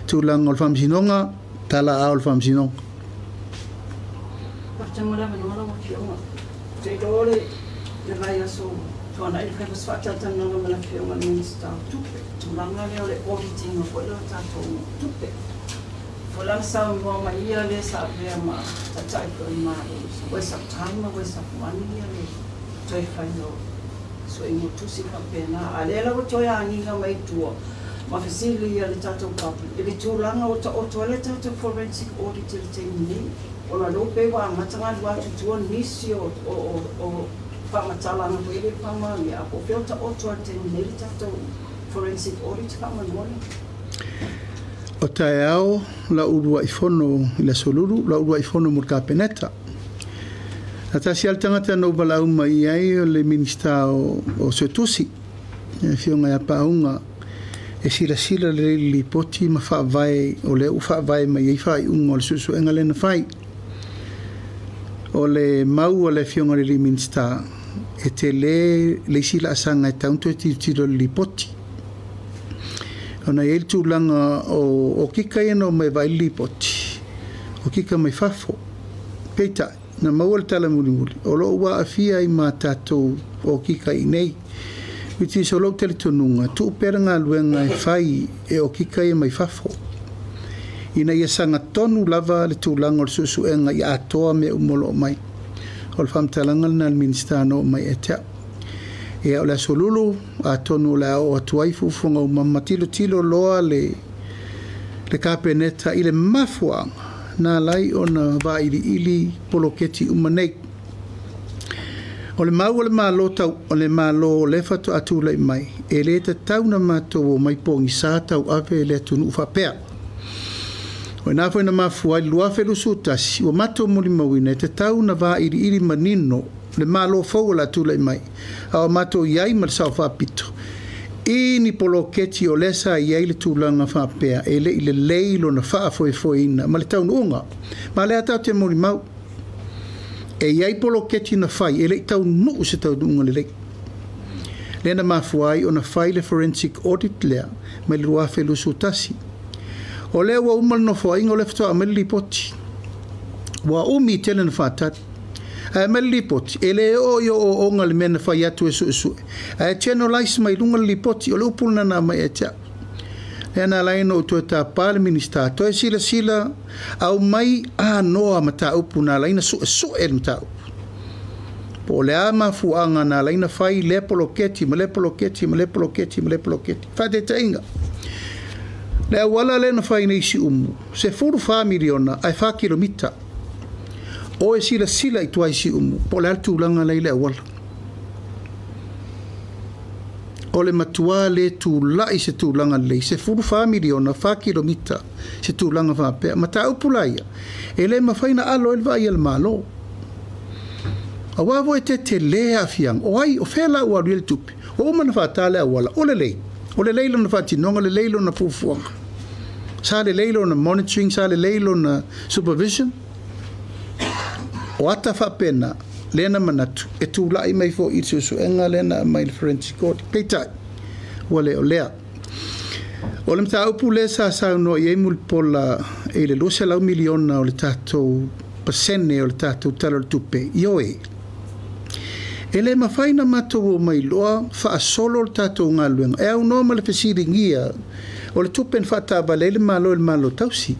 tulaga o le Faamasinoga, tala aao i le Faamasinoga. Faafetai mo le avanoa lau Afioga. Ou te iloa o le vaiaso tuanai le faiva se faatalatalanoaga ma le Afioga i le Minisita o Tupe, tulaga lea o le audit ina foi lea o tatou tupe. Foi la na saunoa mai ia lea sa avea ma Taitai foi o le Malo, waste of time ma waste of money ia le toe faiga o suiga o tusi faapena. A lea la ua toe agiga mai tua ma fesili ia le tatou public i le tulaga ua taoto ai le tatou forensic audit i le taimi nei, ona lea ua pei ua amata galua atu i tua nisi o faamatalaga foi ia le faamaonia, a po o fea o taoto ai i le taimi nei le tatou forensic audit faamolemole. O taeao lau uluai fono i le Aso Lulu, lau uluai fono mo le Kapeneta. Na tasi lava le tagata na ou valaau mai i ai o le Minisita o Suetusi, le Afioga ia Paauga, e silasila lelei i le lipoti ma faavae o lea ua faavae mai ai faaiuga o le suesuega lea na fai. O le mau a le Afioga i le Minisita, e tele le isi laasaga e tatau ona toe tilotilo i le lipoti. Ona e i ai le tulaga o okika ia na omai e vaai le lipoti, okika mai fafo. Peitai, na maua le tala mulimuli, o lo o ua aafia ai ma tatou okika i inei. Which is o lou talitonuga, tuu pea le galuega e fai e okika ia mai fafo, ina ia sagatonu lava le tulaga o le suesuega ia atoa mea uma o lo o mai. O le faamatalaga lena a le Minisita na oo mai ia te au. Ia, o le Aso Lulu, atonu o le a oo atu ai fuafuaga uma ma tilotilo loa le Kapeneta i le mafuaaga na ala ai ona vailiili poloketi uma nei. O le mau a le Malo tau, o le Malo o lea faatoa tulai mai, e le tatau ona matou omai pogisa tauave le atunuu faapea. O ina foi na mafua ai le 2021, ua matou molimauina e tatau ona vailiili manino le Malo fou o le a tulai mai, a o matou i ai ma le sao faapito i ni poloketi o lea sa i ai le tulaga faapea e le i lelei lona faafoefoeina ma le taunuuga. Ma lea tatou te molimau, e i ai poloketi na fai e le i taunuu se taunuuga lelei. Lea na mafua ai ona fai le forensic audit lea mai le 2021. O lea ua uma le nofoaiga o lea faatoa aumai le lipoti. Ua umi tele na faatali. Ae aumai le lipoti, e le oo i ooooga le mea na fai atu e suesue. Ae generalise mai luga le lipoti, o le upu lena na aumai ia te au. Lea na ala ai ona ou toe tapa le Minisita, toe silasila, aumai anoa mataupu na ala ai ona suesue le mataupu. Po o le a mafuaaga na ala ai ona fai lea poloketi ma lea poloketi ma lea poloketi ma lea poloketi. Faataitaiga, le auala lea na fai nei i Siumu, 14 miliona ae 4 kilomita. O e silasila i tua i Siumu, po o le a le tulaga la i le auala. O le matua le tulai se tulaga lelei, 14 miliona, 4 kilomita se tulaga faapea. Mataupu la ia, e le mafai na alo ai le vaai a le Malo. Aua foi e tetele aafiaga, o ai, o fea la ua alu i ai le tupe? Ua uma ona faata le auala, o lelei. O lelei lona faatinoga, lelei lona fuafuaga. Sa lelei lona monitoring, sa lelei lona supervision. O ata faapena, lea na manatu, e tulai mai foi i le suesuega lea na aumai i le Forensic Audit. Peitai, ua le o lea. O le mataupu lea sa saunoa i ai Mulipola i le 200 miliona o le tatou pasene o le tatou Tala o le Tupe, ioe. E le mafai na matou o mai loa faasolo le tatou galuega e aunoa ma le fesiligia o le tupe na faatavale ai le Malo i le Malo tausi.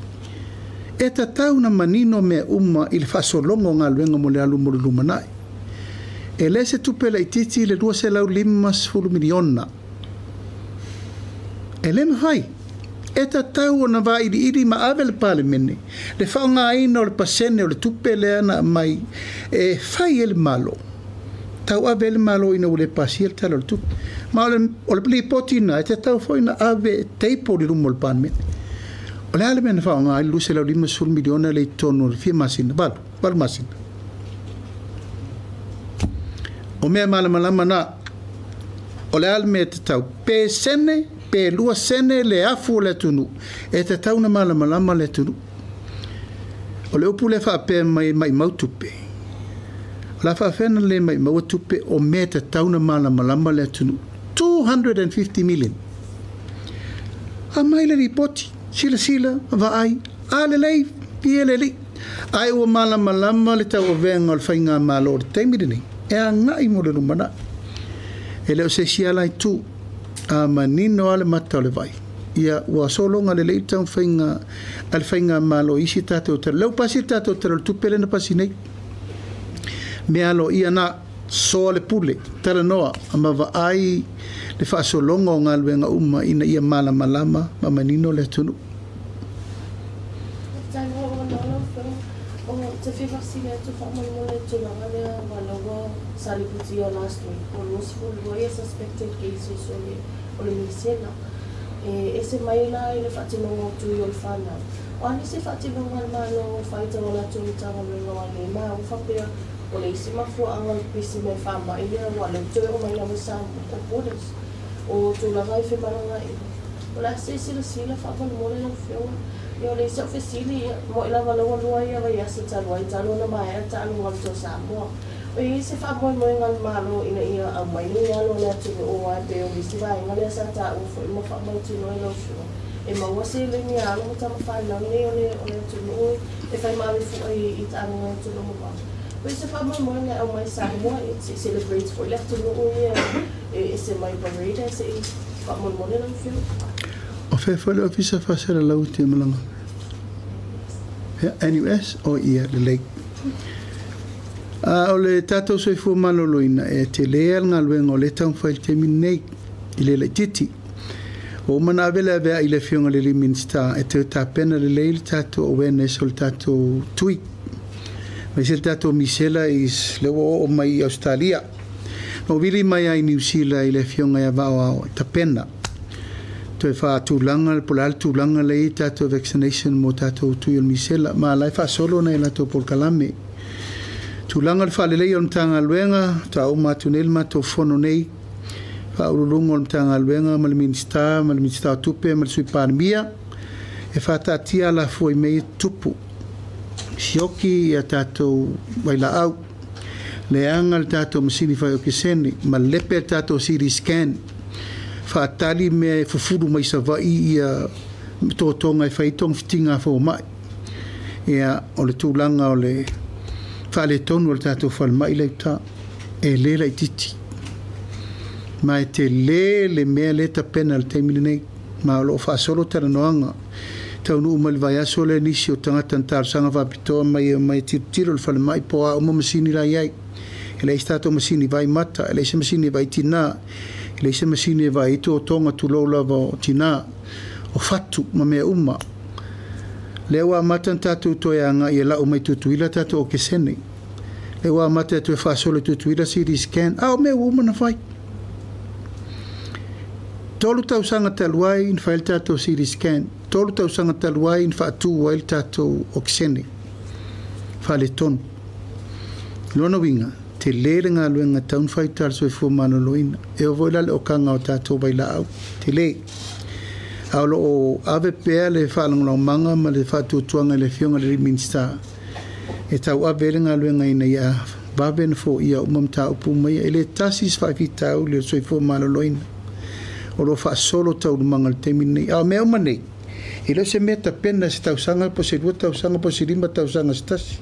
E tatau na manino mea uma i le faasologa o galuega mo le alu mo le lumanai. E le se tupe laitiiti le 250 miliona. E le mafai. E tatau ona vailiili ma ave le Palemene le faaaogaina o le pasene o le tupe lea na aumai e fai e le Malo. Tau ave le Malo ina ua le pasia le Tala o le Tupe. Ma o le lipoti na e tatau foi na ave e table i luma o le Palemene. O le a le mea na faaaoga ai le 250 miliona lea i totonu o le fia masina, 8 masina. O mea malamalama na, o le a le mea e tatau, pe sene, pe 2 sene le afu o le atunuu, e tatau na malamalama le atunuu. O le upu le faapea mai maimau tupe. O la faafena le maimau tupe o mea tatau na malamalama le atunuu. 250 million. A mai le ripoti, sila sila, vaai, a lelei, pie lelei. Ai ua malamalama le tauavega o le faigamalo o le taimi lenei, e agai mo le lumanai. E le o se isi ala i tu, a manino a le mata o le vai. Ia ua sologa lelei le taumafaiga a le faigamalo i isi tatou tala. Lea ua pasi le tatou tala o le tupe lea na pasi nei. Mea aloaia na soa le pule, talanoa, ma vaai le faasologa o galuega uma ina ia malamalama ma manino le atunuu. Faafetai mo lou avanoa lau Afioga. O te fia faafesili atu faamolemole i le tulaga lea ua laua sa lipotia last week o 22 ia suspected cases o le o le misela. E ese mai la i le faatinoga o tui o le whanau. O a nisi faatinoga a le Malo o whaitau o latou Matagaluega o a le maua faapea o le isi mafuaaga o le pisi mai faamai lea ua leu toe o mai lava i Samoa o borders o tulaga i femalagaaiga. O le a se silasila faamolemole lau Afioga. Ia o le isi au fesili ia, moe lava laua lua ia vaiaso talu ai talu ona maea taaloga o le Toa Samoa. O i ai se faamoemoega a le Malo ina ia aumai nei alo o le atunuu aua e pei o le isi vaega lea sa taua foi ma faamautinoa i lau Afioga e maua seleni a alo ma tama fanau nei o le o le atunuu e fai ma ave fua i taaloga i atunuu mamao. O i se faamoemoega e aumai Samoa e se i celebrate foi le atunuu ia e ese mai parade ae se i faamolemole lau Afioga. O fea foi le Ofisa Faasalalau te malaga? Ia, NUS o ia lelei. A o le tatou soifua maloloina e tele le galuega o lea e taumafai i le taimi lenei i le laitiiti. Ua uma ona ave le aveai i le Afioga i le alii Minisita e toe tapena lelei le tatou awareness o le tatou tui. Aemaise le tatou misela is lea ua oo mai i Ausetalia. Na ou vili mai ai i Niu Sila i le Afioga ia Vaoao e tapena. Toe faatulaga po o le a le tulaga lea e i ai tatou vaccination mo tatou tui o le misela. Ma la e faasolo nai a latou polokalame. Tulaga o le faaleleia o le Matagaluega, faatoa uma atu nei le matou fono nei, Faauluuluga o le Matagaluega ma le Minisita ma le Minisita o Tupe ma le Sui Palemia, e faataatia alafua i mea ia tutupu. Sioki ia tatou vailaau, leaga le tatou masini fai okesene, malepe le tatou CT scan, faatali mea e fufulu mai Savaii ia totoga e fai ai togafitiga a fomai. Ia, o le tulaga o le faaletonu o le tatou falemai lea i uta, e le laitiiti. Ma e tele le mea lea e tapena i le taimi lenei, ma o lo o faasolo talanoaga. Taunuu mai le vaiaso lea nisi o tagata na talosaga faapitoa mai e omai e tilotilo i le falemai po o a uma masini la i ai. E leai se tatou masini vaai mata, e leai se masini vaai tinā, e leai se masini e vaai ai totoga tulou lava o tinā, o fatu ma mea uma. Lea ua amata ona tatou toe agai e lau mai Tutuila tatou okesene. Lea ua amata e toe faasolo i Tutuila CT scan, a o mea ua uma ona fai. 3 tausaga talu ai na fai ai le tatou CT scan, 3 tausaga talu ai na faatu ai le tatou okesene faaletonu. Lona uiga, tele le galuega e tatau ona fai i uta i le soifua maloloina. E oo foi la i le okaga o tatou vailaau, tele. A o lo o ave pea le faalagolagomaga ma le faatuatuaga i le Afioga i le alii Minisita e tauave ai le galuega ina ia vave ona foia uma mataupu uma ia. E le tasi se faafitauli o le soifua maloloina. O lo faasolo taualumaga i le taimi lenei. A o mea uma nei, e le o se mea tapena i se tausaga po o se 2 tausaga po o se 5 tausaga se tasi.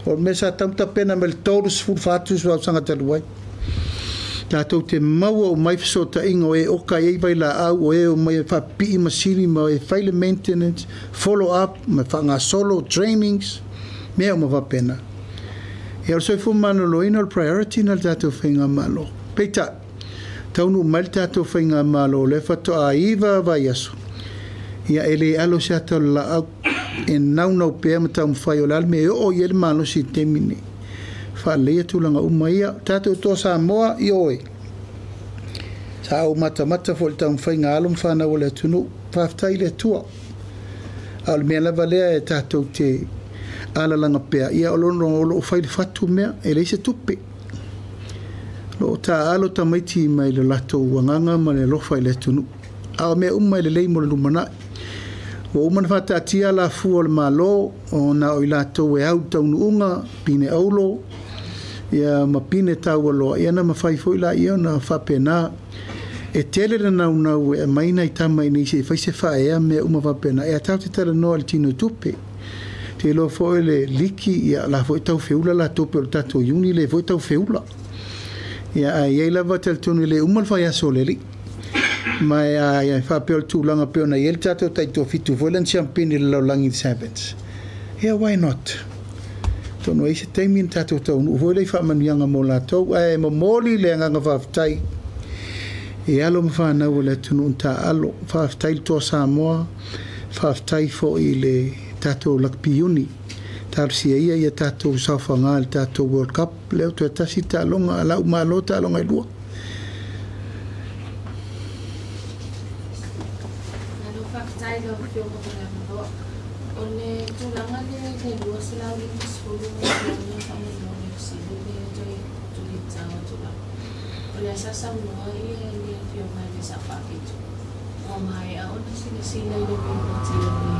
O le mea sa tatau ona tapena mai le 34 tausaga talu ai. Tatou te maua uma ai fesootaiga o e oka i ai vailaau, o e omai e faapipii masini ma e fai le maintenance, follow up ma faagasolo trainings, mea uma faapena. Ia o le soifua maloloina o le priority na le tatou faigamalo. Peitai, taunuu mai le tatou faigamalo o lea faatoa 9 vaiaso, ia e le alo se ata o le laau e naunau pea ma taumafai o le a le mea e oo i ai le malosi i le taimi lenei. Faaleleia tulaga uma ia. Tatou Toa Samoa, ioe, sa ou matamata foi i le taumafaiga a alo ma fanau a le atunuu. Faafetai i le Atua. A o le mea lava lea e tatou te alalaga pea, ia o lo o fai i le fatu mea, e leai se tupe. O lo o taaalo tamaiti mai le latou agaga ma le alofa i le atunuu. A o mea uma e lelei mo le lumanai. Ua uma ona faataatia alafua o le Malo, ona o i latou e au i le taunuuga, pine aulo, ia ma pine taualoa, ia na mafai foi laia ona faapena. E tele le naunau e aumai nai tama i inei se i fai se faaea mea uma faapena. Ia tatou te talanoa i le tino tupe. Te iloa foi le liki, ia la foi tau feula latou pei o le tatou iuni lea foi tau feula. Ia ae i ai lava talitonu e le uma le faiaso o le alii. Ma e faapea o le tulaga pei ona i ai le tatou taitoafitu foi lea na siampini i le lalolagi i le Sevens. Ia why not? Atonu e i ai se taimi ona tatou taunuu foi lea i faamanuiaga mo latou. Ae momoli le agaga faafetai i alo ma fanau o le atunuu na taaalo. Faafetai i le Toa Samoa, faafetai foi i le tatou Lakapi Iuni. Talosia ia ia tatou saofaga i le tatou World Cup. Lea ua toe tasi le taaloga a lau Malo taaloga e lua. Malo faafetai i lau Afioga mo le avanoa. O le tulaga lea i le 250 miliona faamolemole o fesili lea e toe tulitao atu lava. O lea sa saunoa ia le Afioga i le Sao Faapito ua maea ona silasila i le ripoti o le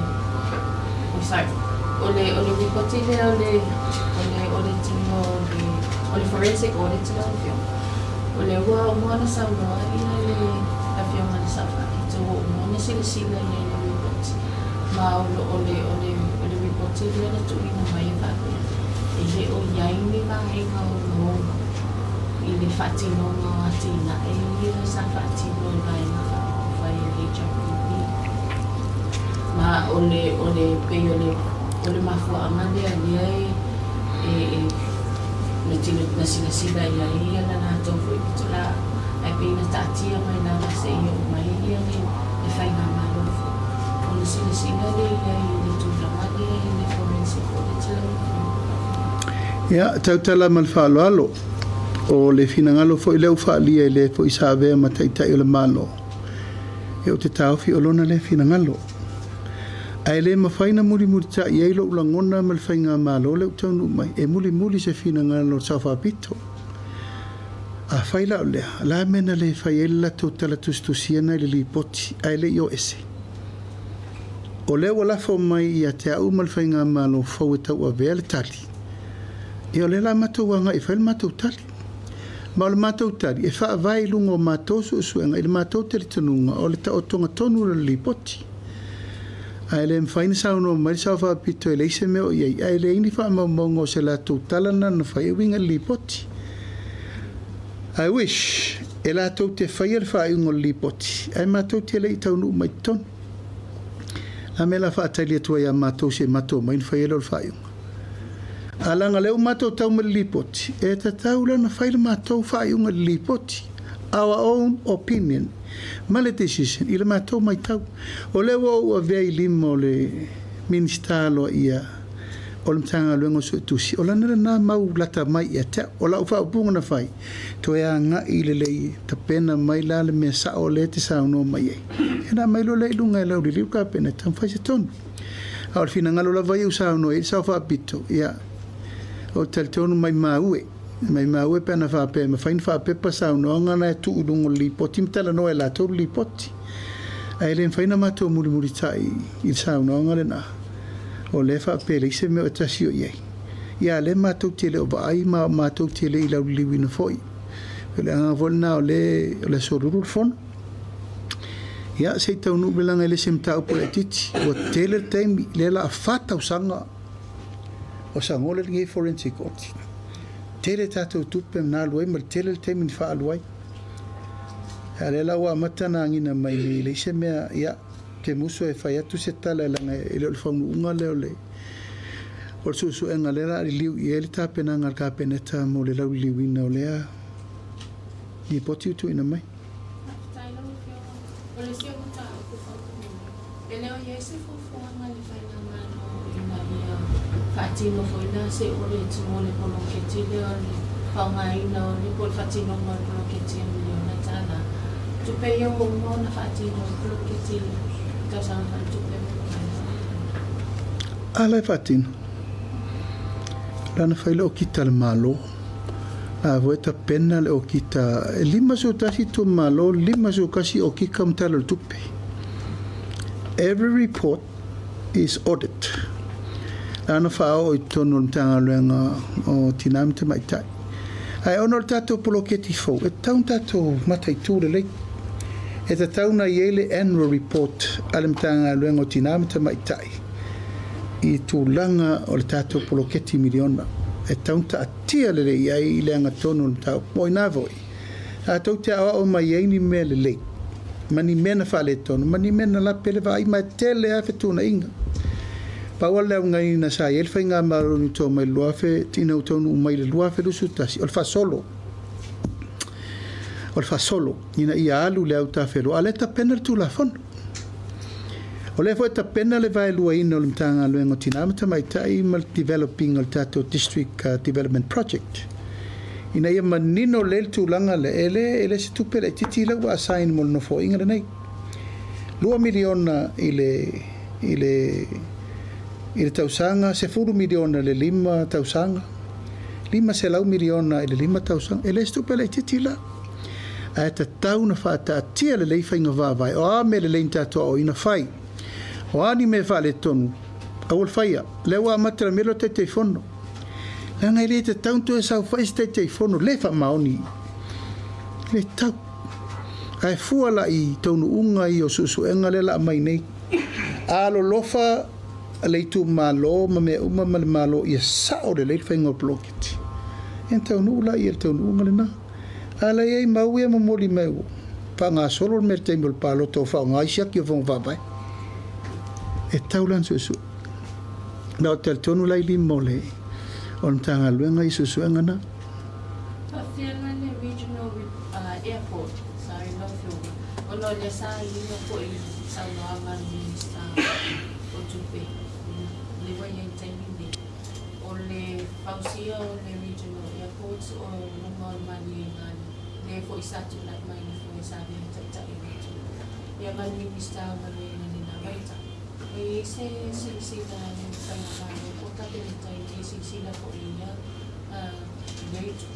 oh sorry o le o le ripoti lea o le o le audit-ina o le o le forensic audit lau Afioga. O lea ua uma ona saunoa ia le Afioga i le Sao Faapito ua uma ona silasila i ai i le ripoti ma o le o le o le o le ripoti lea na tuuina mai e faapea e le o i ai ni vaega ogaoga i le faatinoga o atinae ia sa faatino e Vaega Faaupufai a le HRPP. Ma o le, o le, pei o le, o le mafuaaga lea lea e, e, e na tino, na silasila i ai ia la latou foi pitolaa, ae pei na taatia mai lava seia oo mai ia le, le faigamalo foi ona silasila lea i ai i le tulaga lea i le forensic audit lau Afioga. Ia, tautala ma le faaaloalo, o le finagalo foi lea ua faaalia i le foi sa avea ma Taitai o le Malo, ia ou te taofi o lona lea finagalo. Ae le mafai na mulimulitai ai lou lagona ma le faigamalo lea ua taunuu mai, e mulimuli se finagalo o le Sao Faapito. Afai la o lea, o le a mea na le fai ai le latou tala tusitusiana i le lipoti ae le i o ese? O lea ua lafo mai ia te au ma le faigamalo fou e tauavea le tali, ia o lea la matou agai e fai le matou tali. Ma o le matou tali, e faavae i luga o matou suesuega i le matou talitonuga o le taotoga tonu o le lipoti. Ae le mafai ona saunoa mai le Sao Faapito e leai se mea o i ai, ae leai ni faamaumauga o se latou tala na na fai e uiga i le lipoti. I wish e latou te faia le faaiuga o le lipoti, ae matou te le i taunuu mai totonu. A mea la faatali atu ai ia matou se i matou omai ona fai ai lea o le faaiuga. A leaga lea ua matou tau mai le lipoti, e tatau la ona fai le matou faaiuga i le lipoti, our own opinion, ma le decision i le matou matau. O lea ua ou avea i lima o le Minisita aloaia o le Matagaluega o Suetusi, o lana lena mau lata mai ia te au. O lau faaupuga na fai, toe agai lelei, tapena mai la le mea sao lea e te saunoa mai ai. Ia ona aumai loa lea i luga e lauliliu le Kapeneta ma fai se tonu. A o le finagalo lava ia ua saunoa i ai le Sao Faapito, ia, ou te talitonu maimau e, maimau e pe ana faapea e mafai ona faapepa saunoaga na e tuu i luga o le lipoti ma talanoa e latou le lipoti. Ae le mafai ona matou mulimulitai i le saunoaga lena, o lea e faapea e leai se mea o e tasi o i ai. Ia, a lea matou te le o vaai ma matou te le i lauliliuina foi. O le agaga foi lena o lea o le aso Lulu le fono. Ia se i taunuu melaga i le isi mataupu laitiiti. Ua tele le taimi lea la 4 tausaga o sagola lenei forensic audit. Tele tatou tupe na alu ai ma le tele le taimi na faaalu ai. A lea la ua amata na agina mai nei le isi mea, ia te musu e fai atu se tala e laga e le o le faunuuga lea o le suesuega lea la liliu i ai le tapenaga a le Kapeneta mo le lauliliuina o lea lipoti ua tuuina mai. Faafetai lau Afioga. O le isi o mataupu faamolemole, e le o i ai se fuafuaga a le Faigamalo ina ia faatino foi la se audit mo le poloketi lea o le faaaogaina o le po o le faatinoga o le poloketi e $1 miliona. Tupe ia ua uma ona faatino le poloketi i le tausaga faaletupe ua mavae? A la e faatino. Lana fai le okita le Malo. A voi tapena le okita e 51 itumalo, 51 okika ma tala o le tupe. Every report is audit. Lana faaoo i totonu o le Matagaluega o Tina ma Tamaitai. Ae ona o le tatou poloketi fou, e tatau ona tatou mataitu lelei. E tatau ona i ai le annual report a le Matagaluega o Tina ma Tamaitai i tulaga o le tatou poloketi miliona. E tatau ona taatia lelei ai i le agatonu o le mataupu. Mo ina foi, tatou te aoao mai ai ni mea lelei, ma ni mea na faaletonu, ma ni mea na lape le vaai ma e tele lava fetuunaiga. Pau le augaina sa i ai le faigamalo ni to mai le 2000 ina ua taunuu mai le 2021, o le faasolo. O le faasolo, ina ia alu le autafeloa, a o lea e tapena le Tulafono. O lea foi e tapena le vaeluaina o le Matagaluega o Tina ma Tamaitai ma le developing o le tatou District Development Project. Ina ia manino lelei le tulaga lea, e le se tupe laitiiti lea ua assign mo le nofoaiga lenei. 2 miliona i le tausaga, 10 miliona i le 5 tausaga, 500 miliona i le 5 tausaga. E le se tupe laitiiti la. Ae tatau na faataatia lelei faiga faavae. O a mea lelei na tatou aoaoina fai. O a ni mea faaletonu, aua le faia. Lea ua amata le mea lea o le Taitaifono. Leaga e le tatau ona toe saofai se Taitaifono le faamaoni. Le tau. Ae fua la i taunuuga ia o suesuega lea la aumai nei. Alolofa le itumalo ma mea uma ma le Malo ia sao lelei le faiga o le poloketi. Ia taunuu la ia le taunuuga lena. A la i ai mau ia momoli mai ua faagasolo le mea i le taimi o le palota o faaaoga ai siaki o fono faavae. E tau la ona suesue. Ma o talitonu la i lima o le Matagaluega i suesuega na. Faafefea la le regional airport, sorry lau Afioga, ona o lea sa iga foi saunoaga a le Minisita o Tupe le ua i ai taimi nei. O le fausia o le regional airport o luga o le maliega le foi sa tulai mai le foi sa avea taitai o le atunuu. Ia ma le Minisita o Galuega i lena vaitau. E i ai se silasila a le Faigamalo po o Kapeneta i le silasila foi ia lea itu?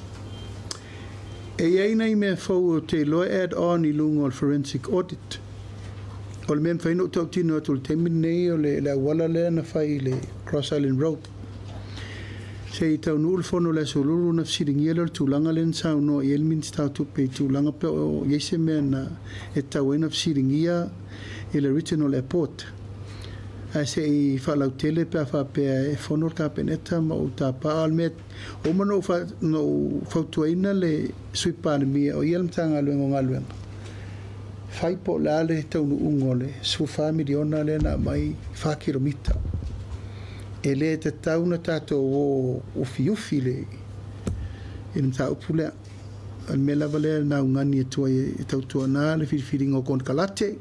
E i ai nai mea fou ou te iloa e add on i luga o le forensic audit. O le mea e mafai ona ou tautino atu i le taimi lenei o le auala lea na fai i le Cross Island Road. Se i taunuu le fono o le Aso Lulu ona fesiligia lea o le tulaga lea na saunoa i ai le Minisita o Tupe i tulaga pe o i ai se mea na e tatau ai ona fesiligia i le regional airport. Ae se i faalautele pe a faapea e fono le Kapeneta ma ou tapa. A o le mea ua uma ona ou fautuaina le Sui Palemia o ia le Matagaluega o Galuega, fai po o le a le taunuuga o le $14 miliona lea na aumai 4 kilomita. E le tatau ona tatou o ufiufi i le mataupu lea. O le mea lava lea na augani atu ai e tautuana le filifiliga o konekarate.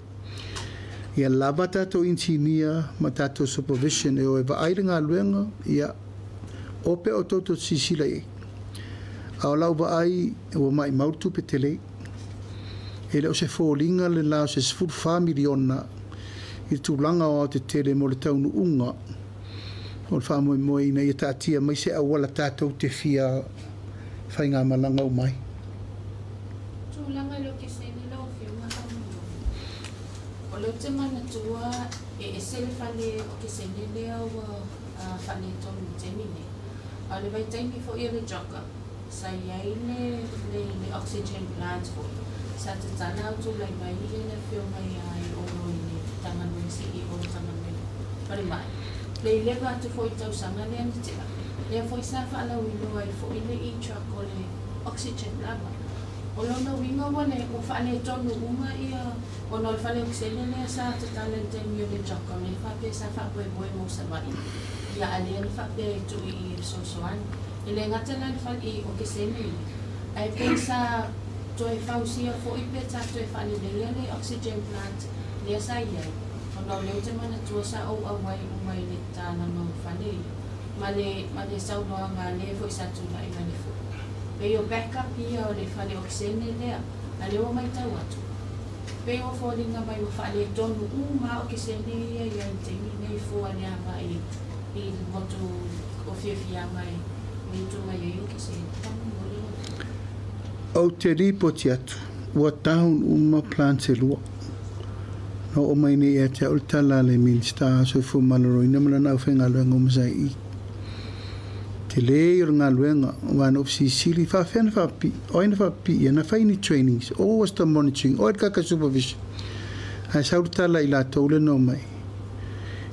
Ia lava tatou inisinia ma tatou supervision e o e vaai le galuega, ia o pe o toutou silasila i ai. A o lau vaai ua maumau le tupe tele. E le o se foliga le la o se $14 miliona i le tulaga o aotetele mo le taunuuga o le faamoemoe ina ia taatia mai se auala tatou te fia faigamalaga uma ai. Tulaga i le okesene lau Afioga faamolemole. O lea ou te manatua e ese le fale okesene lea ua faaletonu i le taimi nei. A o le vaitaimi foi o le JOGCA, sa i ai le oxygen plant foi. Sa tatala au tulai mai ia le afioga ia i Olo i le Matagaluega CEO o le Matagaluega Falemai. Le 11 atu foi i tausaga lea na tea, lea foi sa faalauiloa ai foi le e-truck o le oxygen lava. O lona uiga ua le ua faaletonu uma ia ona o le fale okesene lea sa tatala i le taimi o le truck o lea faapea sa faamoemoe mo Savaii ia a lea na faapea e tuu i i e fesoasoani. E le gata la i le fale i okesene ia, ae pei sa toe fausia foi pe sa toe faaleleia le oxygen plant lea sa i ai, ona o lea ou te manatua sa ou auai uma i le tatalaga o fale ia, ma le ma le saunoaga a le foi sa tulai mai le foi. Pei o backup ia o le fale okesene lea, a lea ua matau atu, pei ua foliga mai ua faaletonu uma lava okesene ia i ai i le taimi lenei fua le agai i le motu o fiafiaga e mutu mai ai okesene. Faamolemole lau Afioga. Ou te lipoti atu, ua down uma plants e lua. Na oo mai nei ia te au le tala a le Minisita o Soifua Maloloina ma lana aufaigaluega uma sa i i. Tele ia o le galuega, aua na ou fesilisili, faafefea na faapipii? O ai na faapipii ia? Na fai ni trainings? Or was the monitoring? O ai le kaka supervision? Ae sau le tala i latou lea na omai,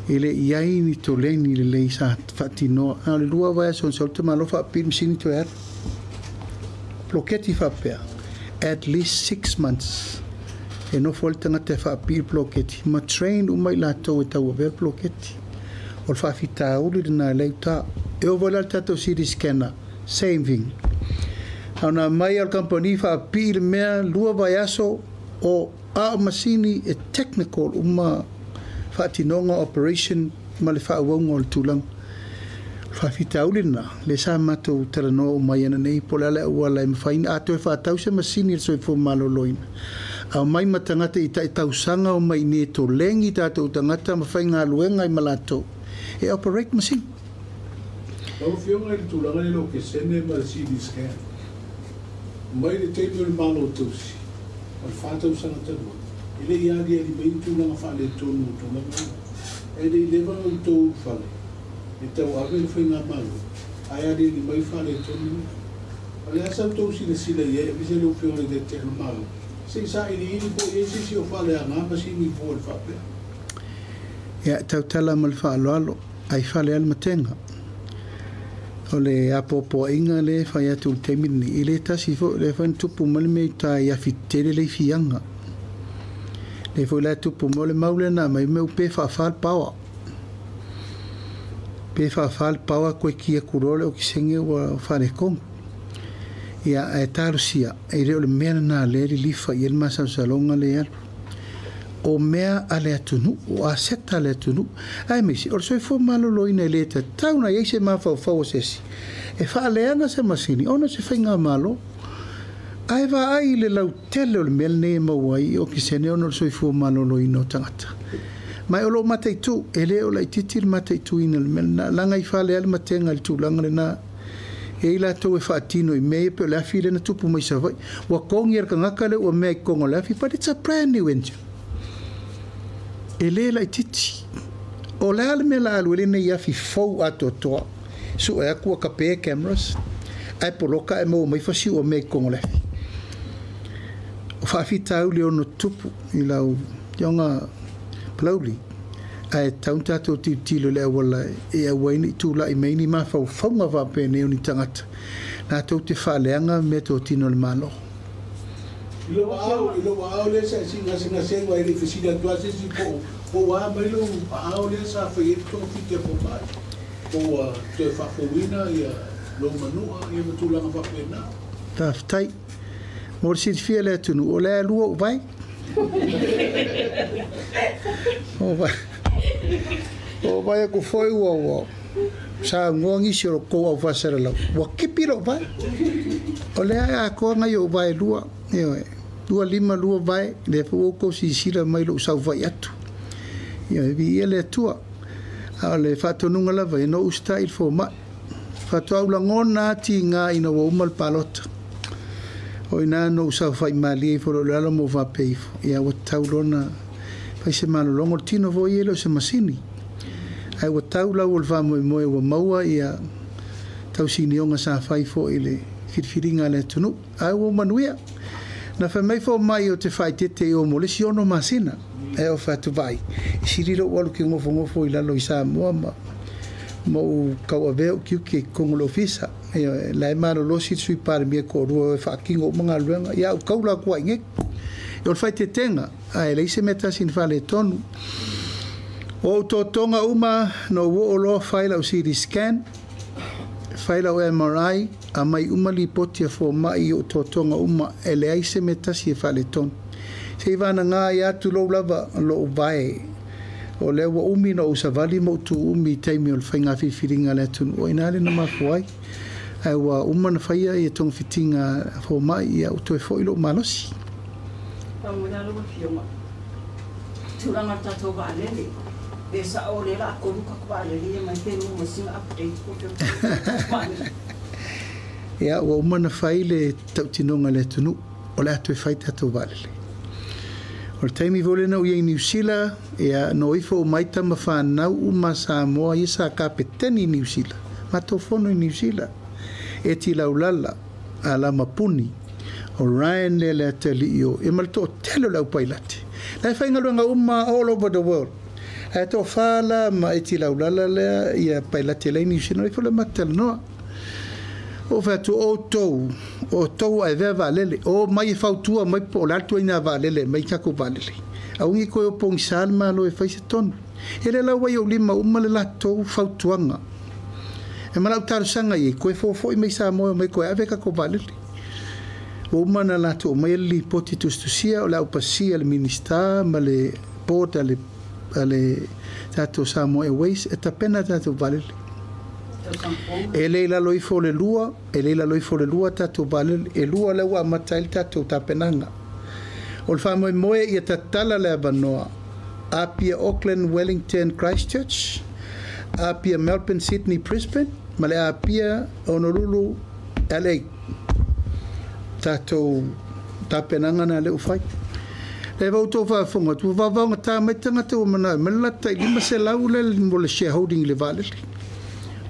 e le i ai ni toleni lelei sa faatinoa. Na o le 2 vaiaso na sau le tamaloa faapipii le masini toe alu. Poloketi faapea, at least 6 months e nofo ai le tagata e faapipii le poloketi ma train uma i latou e tauavea le poloketi. O le faafitauli lena e le uta. E oo foi la i le tatou CT scanner, same thing. A ona aumai lava o le kamupani faapipii le mea 2 vaiaso o a o masini e technical uma faatinoga operation ma le faaauauga o le tulaga. O le faafitauli lena, lea sa matou talanoa uma ai ananei po o le a le auala e mafai ona a toe faatau se masini a le soifua maloloina, aumai ma tagata i tai tausaga omai i inei e tolegi tatou tagata ma faigaluega ai ma latou e operate masini. Lau Afioga i le tulaga lea o le okesene ma le CT scan, mai le taimi o le Malo Tausi, o le 4 tausaga talu ai, e le i aliali mai ni tulaga faaletonu o tulaga ia. E le i leva ona outou ulufale e tauave le faigamalo, ae aliali mai faaletonu ia. O le a sa outou silasila i ai aemaise lau Afioga i le Taitai o le Malo, se i sailiili po o i ai se isi o faaleaga masini fua i le faapea. Ia, tautala ma le faaaloalo, ai fale lava le matega. O le apoapoaiga lea e fai atu i le taimi lenei, e le tasi foi, o lea foi na tupu mai le mea i uta i Afi Tetele le ifiaga. Lea foi la e tupu mai, o le mau lea na aumai, mea pe faafa le paoa. Pe faafa le paoa koe ki atu loa le okesene ua faaletonu. Ia, ae talosia, e le o le mea lena lea e lilifa i ai le masalosaloga lea e alu. O mea a le atunuu, o aseta a le atunuu, aemaise o le soifua maloloina e le tatau ona i ai se mafaufau o se isi e faaleaga se masini ona o se faigamalo. Ae vaai i le lautele o le mea lenei e maua ai i okesene ona o le soifua maloloina o tagata. Ma o lo o mataitu, e le o laitiiti le mataituina o le mea lena, leaga i fale lava le matega i le tulaga lena. E i ai latou e faatino i mea ia pei o le afi lea na tupu mai Savaii. Ua kogi e le tagata lea ua mea i totonu o le afi, but it's a brand new engine. E le laitiiti. O le a le mea o le a alu ai lenei afi fou atoatoa, sue atu ua kape cameras, ae poloka ae maua mai fasiu o mea i totonu o le afi. O faafitauli e ono tupu i lau afioga Palauli, ae tatau ona tatou tilotilo i le auala e aua ai ne i tulai mai ni mafaufauga faapenei o ni tagata latou te faaleaga meatotino a le Malo. I lou aao, i lou aao lea sa e gasegase ai, e le i fesili atu lava se isi po o a mai lou aao lea sa fai ai le togafiti a fomai, po ua toe faafouina lou manua ma tulaga faapena. Faafetai. Mo le silafia e le atunuu, o lea e lua ou vae. O vaai atu foi ua saunoa nisi o lo outou aufaasalalau, ua kipi lou vae. O lea e atoa nai ou vae e lua, ioe, lua lima lua vae, lea foi ua outou silasila mai i lou saofai atu. Ioe, viia le Atua. A o le faatonuga lava ia, na ou usitai i le fomai. Faatoa ou lagona lava tiga ina ua uma le palota. O i ina na ou saofai malie ifo loa i lalo ma ou faapea ifo, ia ua tatau loa ona fai se malologa. O le tino foi ia e le o se masini. Ae ua tau lau o le faamoemoe ua maua ia tausinioga sa fai foi i le filifiliga a le atunuu. Ae ua manuia. Na fai mai fomaʻi o te faaeteete i o mo le isi 6 masina. E o fatu vai. Sili lo walu ki ngofo ngofo i lalo i Samoa ma u kauavea u kiuki i kongo le ofisa. Ia la e malolosi le Sui Palemia ko rua e whaakingo o mga luenga. Ia u kaula kua inge. E o le whaitetenga. A e leise mea tasi ni whale tonu. O totonga uma no wo o loa whaila o CT scan, whaila o MRI, a mai uma lipoti a fo mai o totonga uma e leai se mea tasi e whale tonu. Se i vana ngā i atu lou lava lo vai. O lea ua umi na o savali mo tu umi taimi o le whainga whiwhiringa le atunu. O ina le na mafuai. Ai ua uma na whaia i e tonga whitinga fo mai ia u toe fo i lo malosi. Pamuna lo fionga. Tūranga tātou vaalele. Pe sa o le la kolu ka vaalele mai pe mo singa update ko te. Ia ua uma na whai le tautinonga le atunu. O le atu e whai tātou vaalele. O le taimi vole na ui New Zealand, ia no ifo o maita ma whanau uma Samoa ia sa kapeteni New Zealand. Matou fono i New Zealand. E ti laulala, a la mapuni, o Ryan le le atali o, e malto o tele lau pailate. Lai whainga luenga uma all over the world. Ae tō whala ma e ti laulala lea, ia pailate lei New Zealand, ifo le matal noa. O whatu o tau ai vea vaalele, o mai e fautua mai po o le altua ina vaalele, mai kako vaalele. A ungi koe o pongi salma lo e whaise tonu. E le lau ai o lima uma le latou fautuanga. E malau tarusanga i koe fōfoi mai Samoa mai koe ave kako vaalele. O uma na latou mai li poti tustusia o le aupasia le minista ma le board a le tātou Samoa Airways e tapena tātou vaalele. E le lalo ifo le lua, e le lalo ifo le lua tātou vaalele, e lua le ua amata i le tātou tapenaga. O le faamoemoe ia tatala le avanoa, Apia Auckland, Wellington, Christchurch, Apia Melbourne, Sydney, Brisbane, ma le Apia Honolulu, LA. Tātou tapenaga na le ufai. Le vau tō whaafonga, tu vavaonga tā mai tangata o mana, ma le lata i 500 le mo le shareholding le vaalele.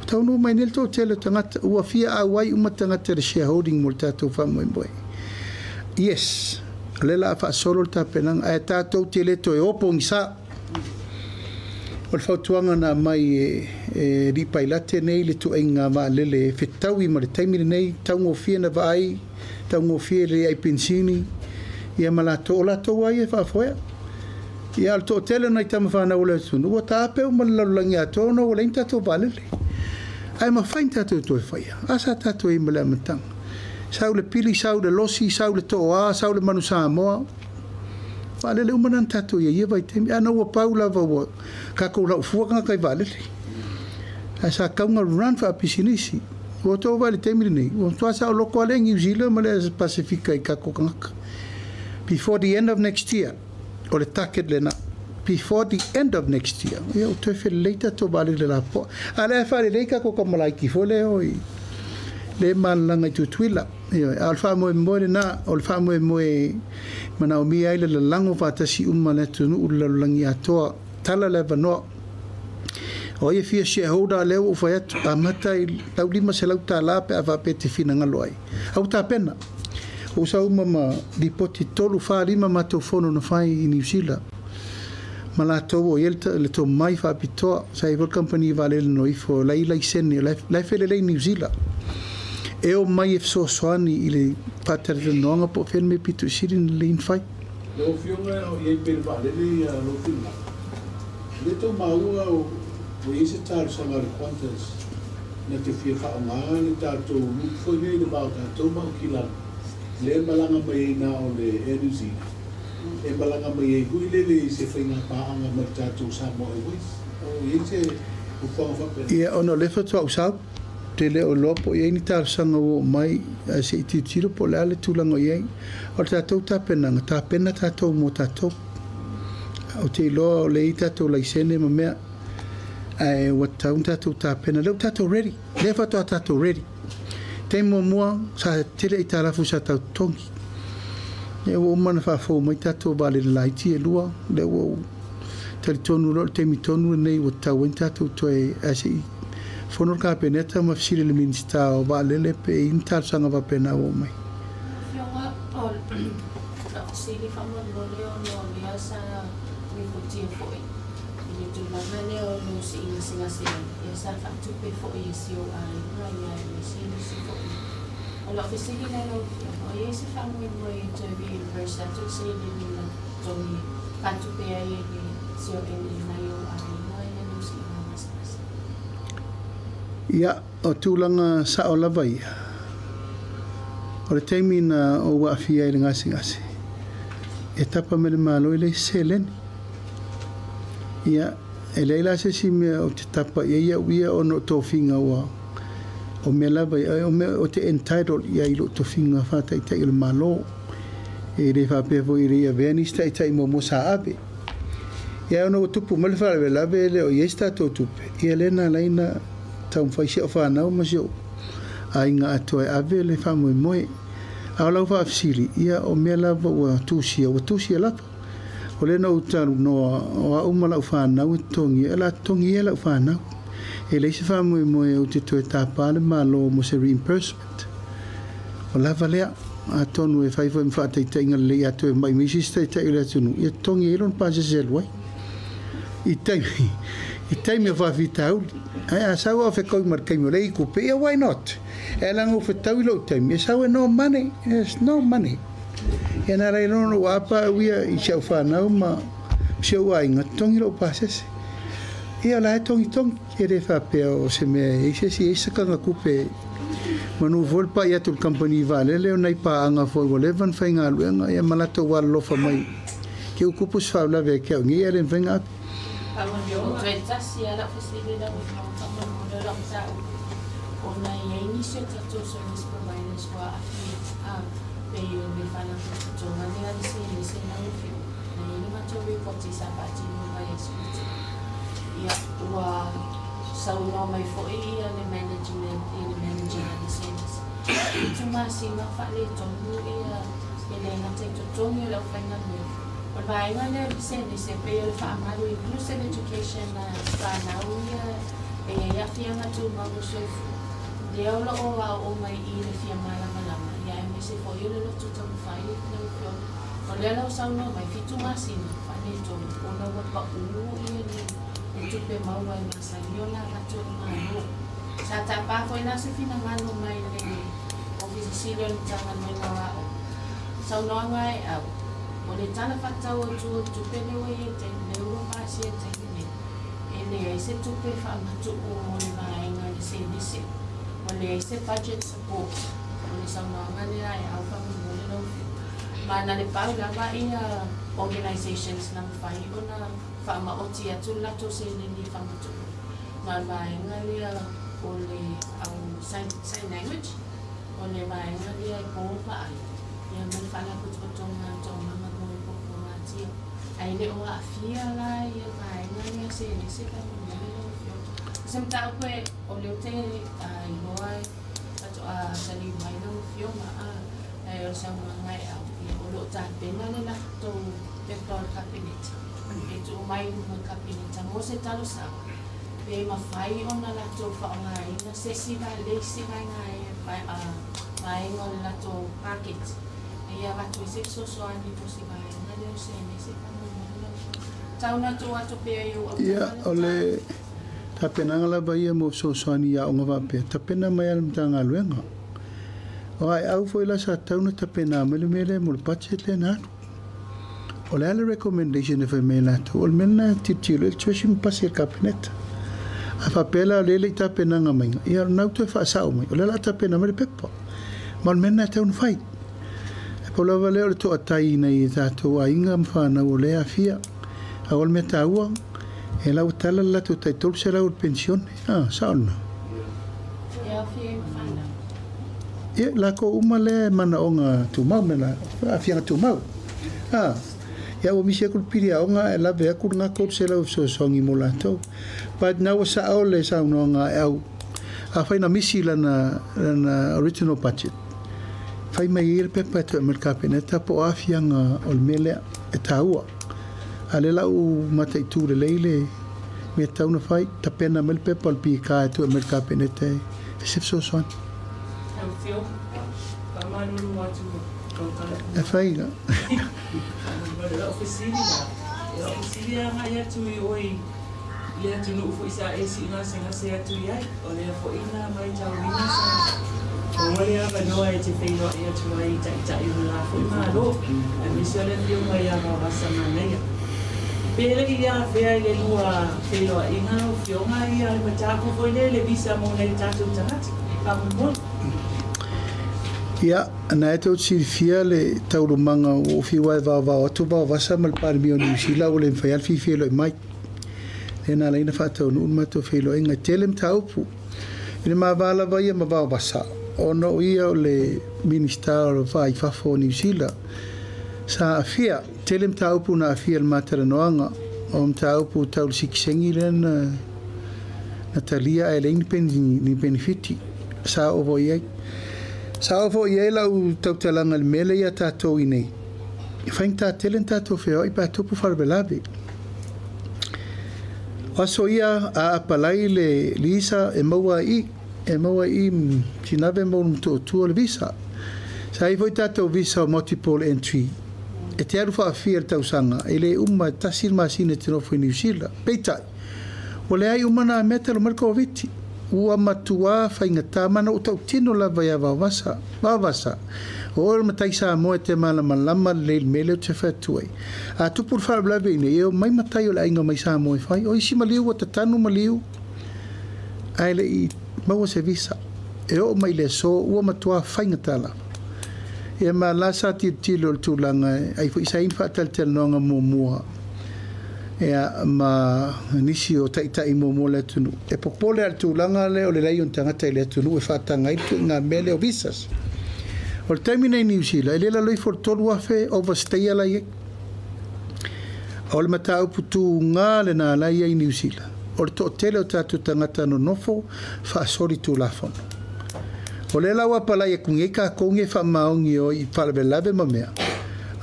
Tau no mai nel tō tele tangata, ua fia a wai uma tangata le shareholding mo le tātou whamoemoe. Yes, le la wha solo le tapenanga, ae tātou tele toe opo ngi sa. O le fautuanga na mai e ripailate nei le tuenga vaalele e fetaui ma le taimi nei, taugofie na vaai, taugofie le ai pensini, ia ma latou, o latou ai e faafoea. Ia o le toatele nai tama whanau o le atunu, ua tāpeu ma le lalolagi atoa ona ua leai ni tātou vaalele. Ae mafai ni tātou toe whaia. A sa tātou i ma le amatanga. Sau le pili, sau le losi, sau le toa, sau le manu Samoa. Vaalele uma nana tātou ia ia vai taimi. Ana ua pau lava ua kākou lau fuakanga kai vaalele. Ae sa kaunga run wha pisinisi. Ua tō vai le taimi nei. Ua toa sa o loko ale New Zealand ma le Pasifika i kākou kangaka. Before the end of next year, o le target lena. Before the end of next year. Ia o toe whelelei tātou vaalele la poa. A lea whalelei kākou ka malaiki fo leo i le malanga i tutuila. Ia, a o le whaamoemoe lena, o le whaamoemoe manao mia ai le lalango whātasi uma le atunu u le lalolagi atoa. Tala le avanoa. O ia fia shareholder leo o whai atu, a mata i tau $500 pe a whapete te whinangalo ai. Au tāpena. O sa uma ma ripoti 3 4 5 mātou fono na whai i New Zealand. Ma latou o ia le tō mai whaapitoa, sa i vol company vaalele no ifo, lai lai sene, lai whele lei New Zealand. E o mai e whesoasoani i le pātaranoanga po whenme me pitu siri na lein whai. Le o fionga o iei pere vaalele i a lo whina. Le tō maua o o i se talosaga le Qantas na te fia whaonga le tātou luku foi nei le wao tātou mau ki lalo. Le malanga mai ei nā o le Air New Zealand. E malanga mai ei hui lele i se whainga pāanga mai tātou Samoa Airways. O i se uwhanga whapena. Ia, ona le whatua usau, te leo lopo i ni talosaga o mai se i titiro po le ale tūlanga i ai. O le tātou tapenanga, tapena tātou mō tātou. O te iloa o le i tātou laisene ma mea, ae ua tau tātou tapena. Leo tātou ready, lea whatua tātou ready. Te mua mua, sa tele i tārafu sa tau tongi. E ua umana whaafou mai tātou vaalele laiti e lua, le ua tali tonu lo, te mi tonu nei ua tau en tātou toe ase i fono le kapeneta ma whisile le minista o vaalele pe i ni talosaga faapena ua mai. Fionga, o fesili faamolemole ona o lea sa lipotia fo'i i le tulaga lea o lo siigasegase ai ia sa faatupe fo'i e si ou aiga ia aemaise nisi fo'i. O la'u fesili lea lau Afioga, o iai se faamoemoe e toe reimburse atu le seleni na totogi faatupe ai e le CON nai ou aiga ia lou siiga gasegase? Ia, o tulaga sa'o lava ia. O le taimi na ou aafia ai i le gasegase, e tapa mai le Malo e leai se seleni. Ia, e leai la se isi mea ou te tapa i ai au ia ona o tofiga ua o mea lava ia, o mea ou te entitled i ai i lou tofiga faataitai o le Malo. E le faapea foi e le i avea nisi taitai muamua sa ave. Ia ona ua tupu mai le faalavelave e le o i ai se tatou tupe, ia lea na ala ai ona taumafai si au fanau ma si ou aiga atoa e ave le faamoemoe. A o lau faafesili, ia o mea lava ua tusia, ua tusia lava. O lea na ou talanoa, o au ma lau fanau e totogia, e o le a totogi ia lau fanau. E leai se faamoemoe ou te toe tapa le Malo mo se reimbursement. O lava lea, atonu e fai foi ma faataitaiga lelei a toe mai mai se isi taitai o le atunuu, ia totogi ai lona pasese e alu ai i taimi, i taimi o faafitauli. Ae a sau a o fetaui ma le taimi o lea i tupe, ia why not? E ala ona ou fetau i lou taimi, e sau e no money, there's no money. Ia na ala ai loa ona ou apa au ia i si au fanau ma si ou aiga, totogi lou pasese. Ia o la e togitogi, e le faapea o se mea e i ai se isi e i ai se sakaga tupe manu foi le pai atu i le kamupani vaalele o nai paaga foi ua leva ona faigaluega ia ma latou alolofa mai ke u kupu se faalavelave ia te au nei ae le mafai ona ave. O toe tasi lava lau fesili lau Afioga faamolemole o lau mataupu ona e i ai nisi o tatou service providers ua aafia pei o le Faalapotopotoga lea a le Selese lau Afioga na i ai le matou report sa faatino i vaiaso ua tea. Ia ua saunoa mai foi ia le management i le manager a le Selese 7 masina o faaletonu ia e le gata i totogi o le aufaigaluega. O le vaega lea o le pisenese e pei o le faamalu inclusive education a fanau ia e i ai aafiaga tumau o le soifua. Lea o lo o aooga mai i le fia malamalama ia aemaise foi o le loto taumafai lau Afioga. O lea la ua saunoa mai 7 masina faaletonu ona ua pau ia le tupe maua e masani ona avatu e le Malo. Sa tapa foi la se finagalo mai le Ofisa Sili o le Matagaluega o Aoga. Saunoaga e au, o le tala faatatau autu o le tupe lea ua i ai taimi, lea ua pasia i le taimi nei, e leai se tupe faamatuu mo le vaega i le selese. Ua leai se budget support. O le saunoaga lea e au faamolemole lau Afioga. Ma na le pau lava ia organisations na mafai ona faamaoti atu le latou seleni e faamatuu ma le vaega lea o le au sign, sign language, o le vaega lea e po vaai ia ma le Faalapotopotoga a Toomaga mo le Puapuagatia. Ae le o aafia la ia vaega lea selese faamolemole lau Afioga. O se mataupu e o lea ou te iloa e faatoa taliu mai lau Afioga ae o le saunoaga e au ia o lo o tapena le latou pepa o le Kapeneta e tuu mai i luma o le Kapeneta mo se talosaga pe mafai ona latou faaaogaina se isi le isi vaega vaega o le latou paketi e ia avatu ai se fesoasoani mo se vaega lea o selese faamolemole lau Afioga. Tau na tuu atu pea i ou Ia, autafa o le le mataupu. tapenaga lava ia mo fesoasoani i aoga faapea, tapena mai lava e le Matagaluega. O aeau foi la sa tatau ona tapena mai le mea lea mo le budget lea na alu. O le a le recommendation e fai mai e latou, o le mea lena e tilotilo i ai le Treasury ma pasi e le Kapeneta. A faapea la o lea e le i tapenaga maiga, ia o lena ua toe faasao mai, o lea o le a tapena mai le pepa. Ma o le mea lena e tatau ona fai. E pau lava lea o le toatai ina ia tatou aiga ma fanau o lea e aafia. A o le mea taua, e la ua tala le latou tai 300 o le penisione. Ah, sao lena. E aofia ai ma fanau. Ia, lakou uma lea e manaoga tumau me la aafiaga tumau. Ah, ia ua misi aku le pili aoga ae lave aku lena 300 e fesoasoani mo latou. But na ua sao le saunoaga a Eau, afai na misi lana lana original budget, fai mai ai le pepa e toe aumai i le Kapeneta po o aafiaga o le mea lea e taua. A o lea la ua mataitu lelei le mea e tatau ona fai, tapena mai le pepa o le PK e toe aumai i le Kapeneta e se fesoasoani. Lau Afioga, faamalulu atu E faiga. O lau fesili la, o lau fesili e agai atu i oe i le atunuu foi sa e siigasegase atu i ai, o lea foi na matauina sa maua le avanoa e te feiloai atu ai i taitai o le la foi Malo, aemaise o le afioga ia Vaovasa Manaia. Pe le i afea i le lua feiloaiga lau afioga ia le mataupu foi lea i le visa mo nai o tatou tagata? Faamolemole. Ia, na e tou te silafia le taualumaga ua ou fiu lava e vaovao atu Vaovasa ma le Palemia o Niu Sila ua le mafai lava le fia feiloai mai. Lea na ala ai ona faataunuu le matou feiloaiga. E tele mataupu i le ma va lava ia ma Vaovasa ona o ia o le Minisita o le Va i Fafo o Niu Sila. Sa aafia, tele mataupu na aafia i le ma talanoaga, o mataupu tau le sitiseni lea na talia ae leai ni penefiti. Sa oo foi i ai. Sa oo foi i ai lau tautalaga i le mea lea ia tatou i inei, e faigata tele ona tatou feoai pe a tupu faalavelave. O aso ia a apalai le visa e maua ai i, e maua ai i Sinave ma Ulumotootua le visa. Sa i ai foi tatou visa o multiple entry e te alu faafia i le tausaga, e le uma e tasi le masina e te nofo i Niu Sila. Peitai, ua leai uma na mea talu mai le Koviti. Ua matuā faigata ma na ou tautino lava ia Vaovasa, Vaovasa, o oe o le matai Samoa e te malamalama lelei i le mea lea ou te fai atu ai. A tupu le faalavelave iinei, e omai matai o le aiga mai Samoa e fai. O isi maliu ua tatanu maliu ae le i maua se visa. E oo mai i le aso ua matuā faigata lava. Ia ma la sa tilotilo i le tulaga ai foi sa i ai ni faatalatalanoaga muamua ia ma nisi o taitai muamua o le atunuu. E popole lava i le tulaga lea o le leai o ni tagata i le atunuu e faataga ai le ituaiga mea lea o visas. O le taimi nei i Niu Sila, e le lalo ifo o le 3,000 overstayer la e i ai. O le mataupu tuga lena la e i ai i Niu Sila, o le toatele o tatou tagata nonofo faasolitulafono. O lea la ua apalai atu nei tatou nei faamaoni e o i faalavelave ma mea,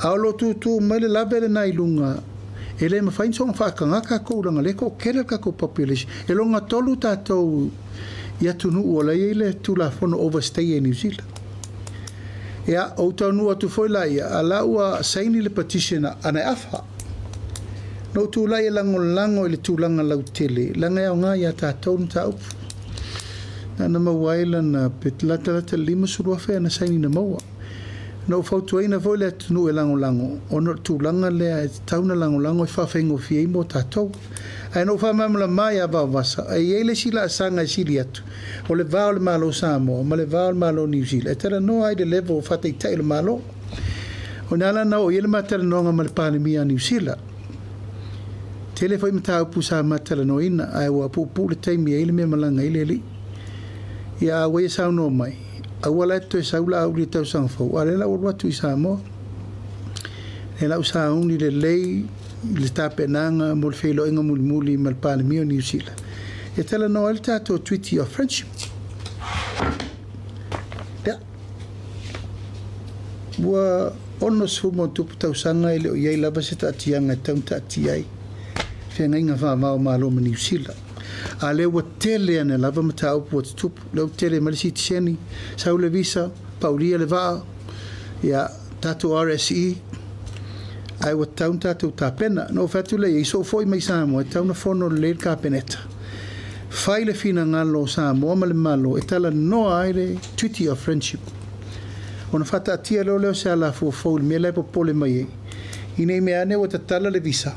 a o lo o tutu mai le lave lena i luga, e le mafai ona soona faataga tatou leaga o lea e toatele le tatou population. E lona tolu tatou i atunuu o la e i ai le Tulafono overstay i Niu Sila. Ia, ou taunuu atu foi laia, a la ua saini le petition a na e afa. Na ou tulai e lagolago i le tulaga lautele, leaga e aoga ia tatou le mataupu. Na ona maua ai lana, pe latalata i le 50,000 ana saini na maua. Na ou fautuaina foi le atunuu e lagolago, ona o le tulaga lea e tatau ona lagolago e faafaigofie ai mo tatou. Ae na ou faamalamalama ia Vaovasa, e i ai le isi laasaga e sili atu, o le va o le Malo o Samoa ma le va o le Malo o Niu Sila, e talanoa ai i le level o faataitai o le Malo. O ina la na oo i ai le ma talanoaga ma le Palemia a Niu Sila. Tele foi mataupu sa ma talanoaina, ae ua puupuu le taimi e i ai le mea malaga ai le alii. Ia a ua ia saunoa mai, aua la e te toe sau Laauli i le tausaga fou, a o lea la ua alu atu i Samoa. Lea la ua sauni lelei le tapenaga mo le feiloaiga mulimuli ma le Palemia o Niu Sila e talanoa ai le tatou Treaty of Friendship. Lea. Ua 60 ma ona tupu tausaga e le o i ai lava se taatiaga e tatau ona taatia ai feagaiga faava o Malo ma Niu Sila. A lea ua tele ane lava mataupu ua tutupu. Lea ua tele mai le sitiseni, sau le visa, paulia le vaa, ia, tatou RSE, ae ua tatau ona tatou tapena. Na ou fai atu lea i ai, soo foi mai Samoa, e tatau ona fono lelei le Kapeneta. Fai le finagalo o Samoa ma le Malo e talanoa ai le Treaty of Friendship. Ona faataatia loa lea o se alafua fou i le mea la e popole mai ai, ina i mea ane ua tatala le visa,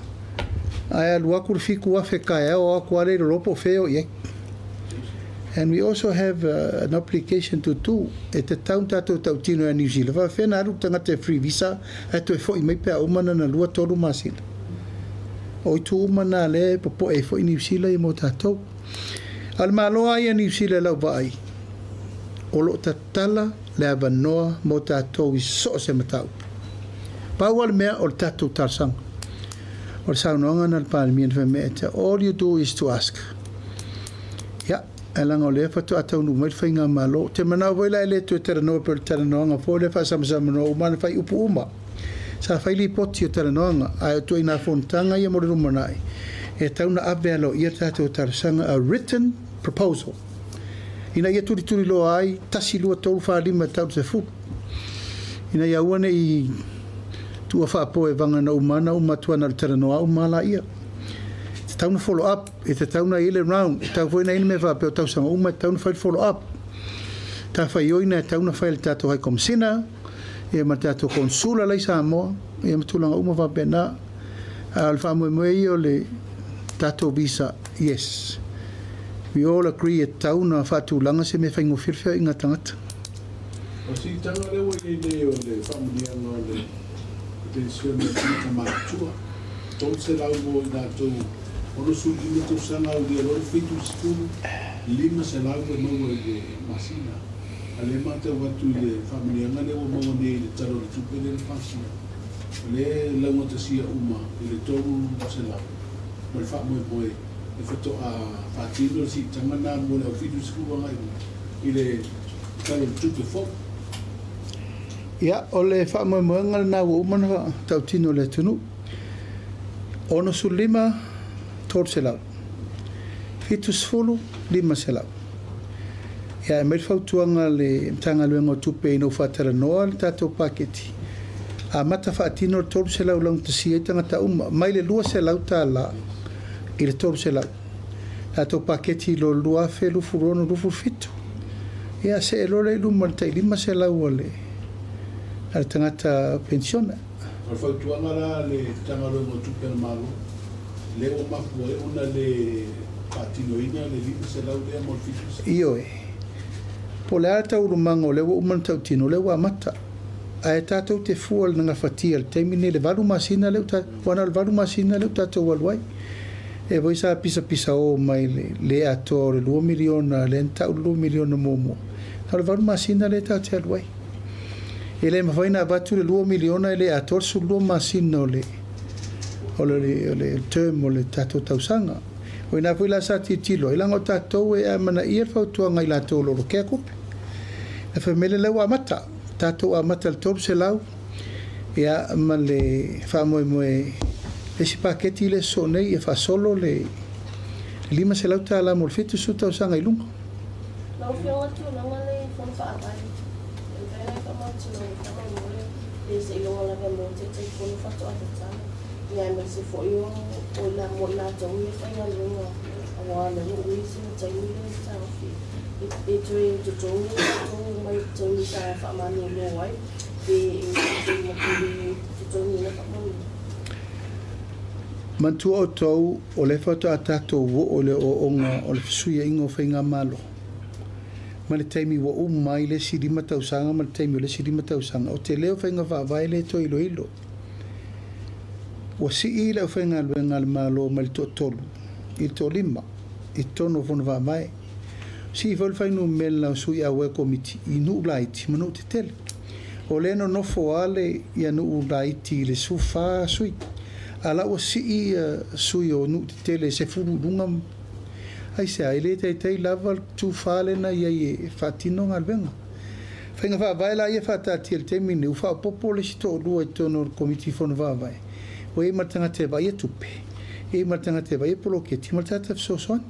ae alu atu le 7,000 taeao o atu lava lea i lalo po o fea e o i ai. And we also have an obligation to do, e tatau ona tatou tautino ia Niu Sila, faapefea ona alu le tagata e free visa ae toe foi mai pe a uma lana lua tolu masina. O itu uma na lea e popoe ai foi Niu Sila ia mo tatou. A o le Malo lava ia Niu Sila i lau vaai, o lo o tatala le avanoa mo tatou i so o se mataupu. Pau lava le mea o le tatou talosaga. O le saunoaga na le Palemia na fai mai, all you do is to ask. Ia, ae leaga o lea faatoa taunuu mai le faigamalo. Ou te manao foi la e le toe talanoa pei o le talanoaga foi lea faasamsamanoa uma na fai upu uma. Sa fai lipoti o talanoaga, ae o ituaiga fonotaga ia mo le lumanai, e tatau ona ave aloaia le tatou talosaga, a written proposal, ina ia tulituliloa ai, tasi, lua, tolu, fa, lima, tau i le sefulu. Ina ia aua nei tuua faapoa e vaga uma na uma atu ana o le talanoa uma laia. E tatau ona follow up, e tatau ona i ai le round, e tatau foi ona i ai le mea faapea o tausaga uma e tatau ona fai le follow up. Tafaioina e tatau ona fai e le tatou High Commissioner, ia ma le tatou Consula la i Samoa, ia ma tulaga uma faapena. A o le faamoemoe ia o le tatou visa, yes. We all agree e tatau ona faatulaga se mea faigofie le feoaiga a tagata. O le siitaga lea ua i ai nei o le faamanuiaga o le penisione a tagata matutua, 300 mo i latou 65 tausaga aulia loa le 70, 500 e maua i le masina. A o lea e matau atu i le faamanuiaga lea ua maua nei i le Tala o le Tupe lea na pasia, o lea e laugatasia uma i le 300 ma le faamoemoe e faatoa faatino le siitaga lena mo le au 70 agai i le Tala o le Tupe fou. Ia, o le faamoemoega lena ua uma ona tautino i le atunuu. 65, 300. 70, 500. Ia, e aumai le fautuaga a le Matagaluega o Tupe ina ua faatalanoa le tatou paketi, amata faatino le 300 laugatasia ai tagata uma, mai le $200 i le 300. Tatou paketi i lo 2026 27. Ia, see loa lea i luma i le tai 500 a le tagata penisione. O le fautuaga la a le Matagaluega o Tupe a le Malo, lea ua mafua ai ona le faatinoina le 500 lea mo le 70. Ioe. Po o le a le taualumaga o lea ua uma ona tautino, o lea ua amata. Ae tatou te fua i le gafatia i le taimi lenei i le 8 masina lea ua aua na o le 8 masina lea ua tatou alu ai. E foi sa pisapisao mai le le atoa o le $2 miliona lea na tau le $2 miliona muamua. Na o le 8 masina lea tatou te alu ai. E le mafai ona avatu le $2 miliona e le atoa le 12 masina o le o le o le term o le tatou tausaga. O ina foi la sa tilotilo ai, leaga o tatou e amanaia le fautuaga i latou o lo o lokea tupe. Na fai mai le la ua amata, tatou amata i le 300 ia ma le faamoemoe le isi paketi lea sosoo nei ia faasolo le $500 mo le 70 tausaga i luga. Lau Afioga tulaga le Fono Faavae, e mafai ona e faamautinoa i le faamolemole pe seiloga lava mo Taitaifono faatoa tatala, ia aemaise foi o mo i latou ia faigaluega aua o lea ua ui sina taimi lea e taofia e toe totogi latou mai le taimi sa faamalolo ai pe e toe totogiina faamolemole. Manatua outou, o lea faatoa tatou oo i le ooooga o le fesuiaiga o faigamalo, ma le taimi ua uma ai le isi 5 tausaga ma le taimi o le isi 5 tausaga, o tele o faiga faavae lea e toe iloilo. Ua sii le aufaigaluega a le Malo mai le toatolu i le toalima i totonu o fono faavae. Sii foi le fuainumera o sui auai o komiti i nuu laiti ma nuu tetele. O lea e nonofo lava le ia nuu laiti i le 14 sui, a la ua sii sui o nuu tetele e 10 i luga. Aisea, e le taitai lava le tufa lea na i ai e faatino galuega. Faiga faavae la ia faataatia i le taimi lenei, ua faaopoopo le isi toalua i totonu o le Komiti Fono Faavae, ua i ai ma le tagata e vaaia tupe, e i ai ma le tagata e vaaia poloketi ma le tagata fesoasoani.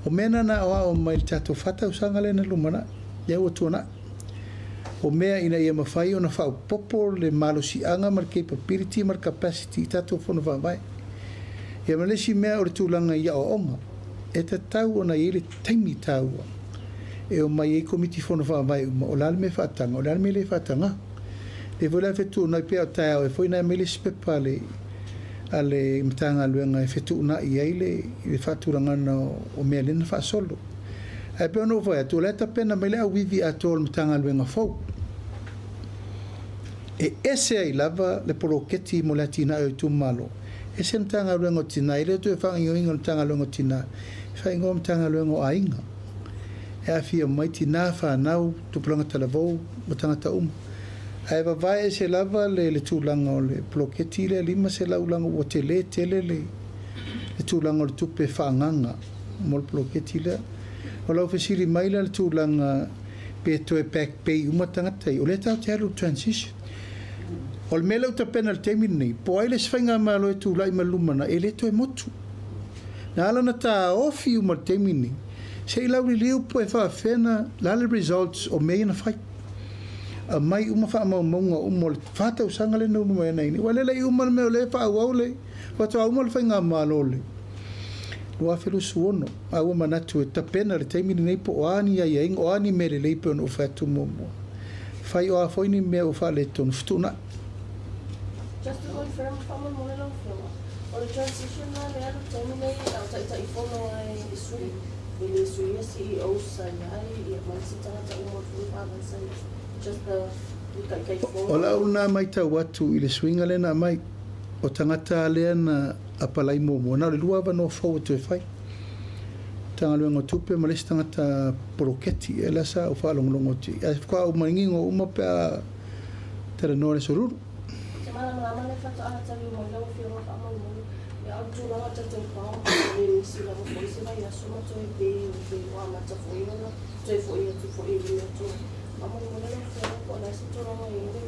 O mea na na aoao mai i le tatou 4 tausaga lea na lumanai, lea ua tuanai. O mea ina ia mafai ona faaopoopo le malosiaga ma le capability ma le capacity i tatou Fono Faavae. Ia ma le isi mea o le tulaga i aoaoga, e tatau ona i ai le taimi taua e omai ai Komiti Fono Faavae uma, o le a le mea e faataga, o le a le mea e le faataga. Lea foi la e fetuunai pea o taeao e foi na aumai le isi pepa a le Matagaluega e fetuunai ai le faatulagaga o mea lea na faasolo. Ae pei ona ou fai atu, o la e tapena mai le auivi atoa o le Matagaluega fou. E ese ai lava le poloketi mo le atinae o itumalo. Ese le Matagaluega o Tina, e le o toe faagaoioiga o le Matagaluega o Tina, e faaigoa Matagaluega o Aiga. E aafia mai tina, fanau, tupulaga talavou ma tagata uma. Ae vavae ese lava le tulaga o le poloketi lea 500 laga ua tele tele le tulaga o le tupe faaagaga mo le poloketi lea. O lau fesili mai la le tulaga pe toe back pay uma tagata ia, o lea tatou te alu i le transition. O le mea lea ua tapena i le taimi lenei, po o ai le isi faigamalo e tulai mai le lumanai, e le toe motu. Na ala ona taofi uma i le taimi lenei, se i lauliliu po e faafefea na, le a le results o mea ia na fai. A mai uma faamaumauga uma o le 4 tausaga le na ulu mai ana ini. Ua lele i uma le mea o lea e faaauau le faatoa uma le faigamalo le 2026. A ua manatu e tapena le taimi lenei po o a ni aiaiga, o a ni mea lelei pe ona ou fai atu muamua. Fai o a foi ni mea ua faaletonu fetuunai. Just to confirm, faamolemole lau Afioga, o le transition la lea le taimi nei a o Taitaifono ai sui i le sui ia CEO sa i ai ia ma isi tagata uma foi faavai sa i just the le Taitaifono. O lau lena matau atu i le suiga lea na aumai, o tagata lea na apalai muamua, na o le lua avanoa fou e toe fai. Matagaluega o Tupe ma le isi tagata poloketi, e la sa ou faalogologo atu i ai. Ae faatoa ou manino uma pe a talanoa le solulu. Se malamalama le faatoa tali mai lau Afioga faamolemole ia o le tulaga taitaipao le misi lava foi se vaiaso ma toe pe pe ua amata foi ona toe foi atu foi i le mea toe faamolemole lau Afioga po o le a se tulaga i ai le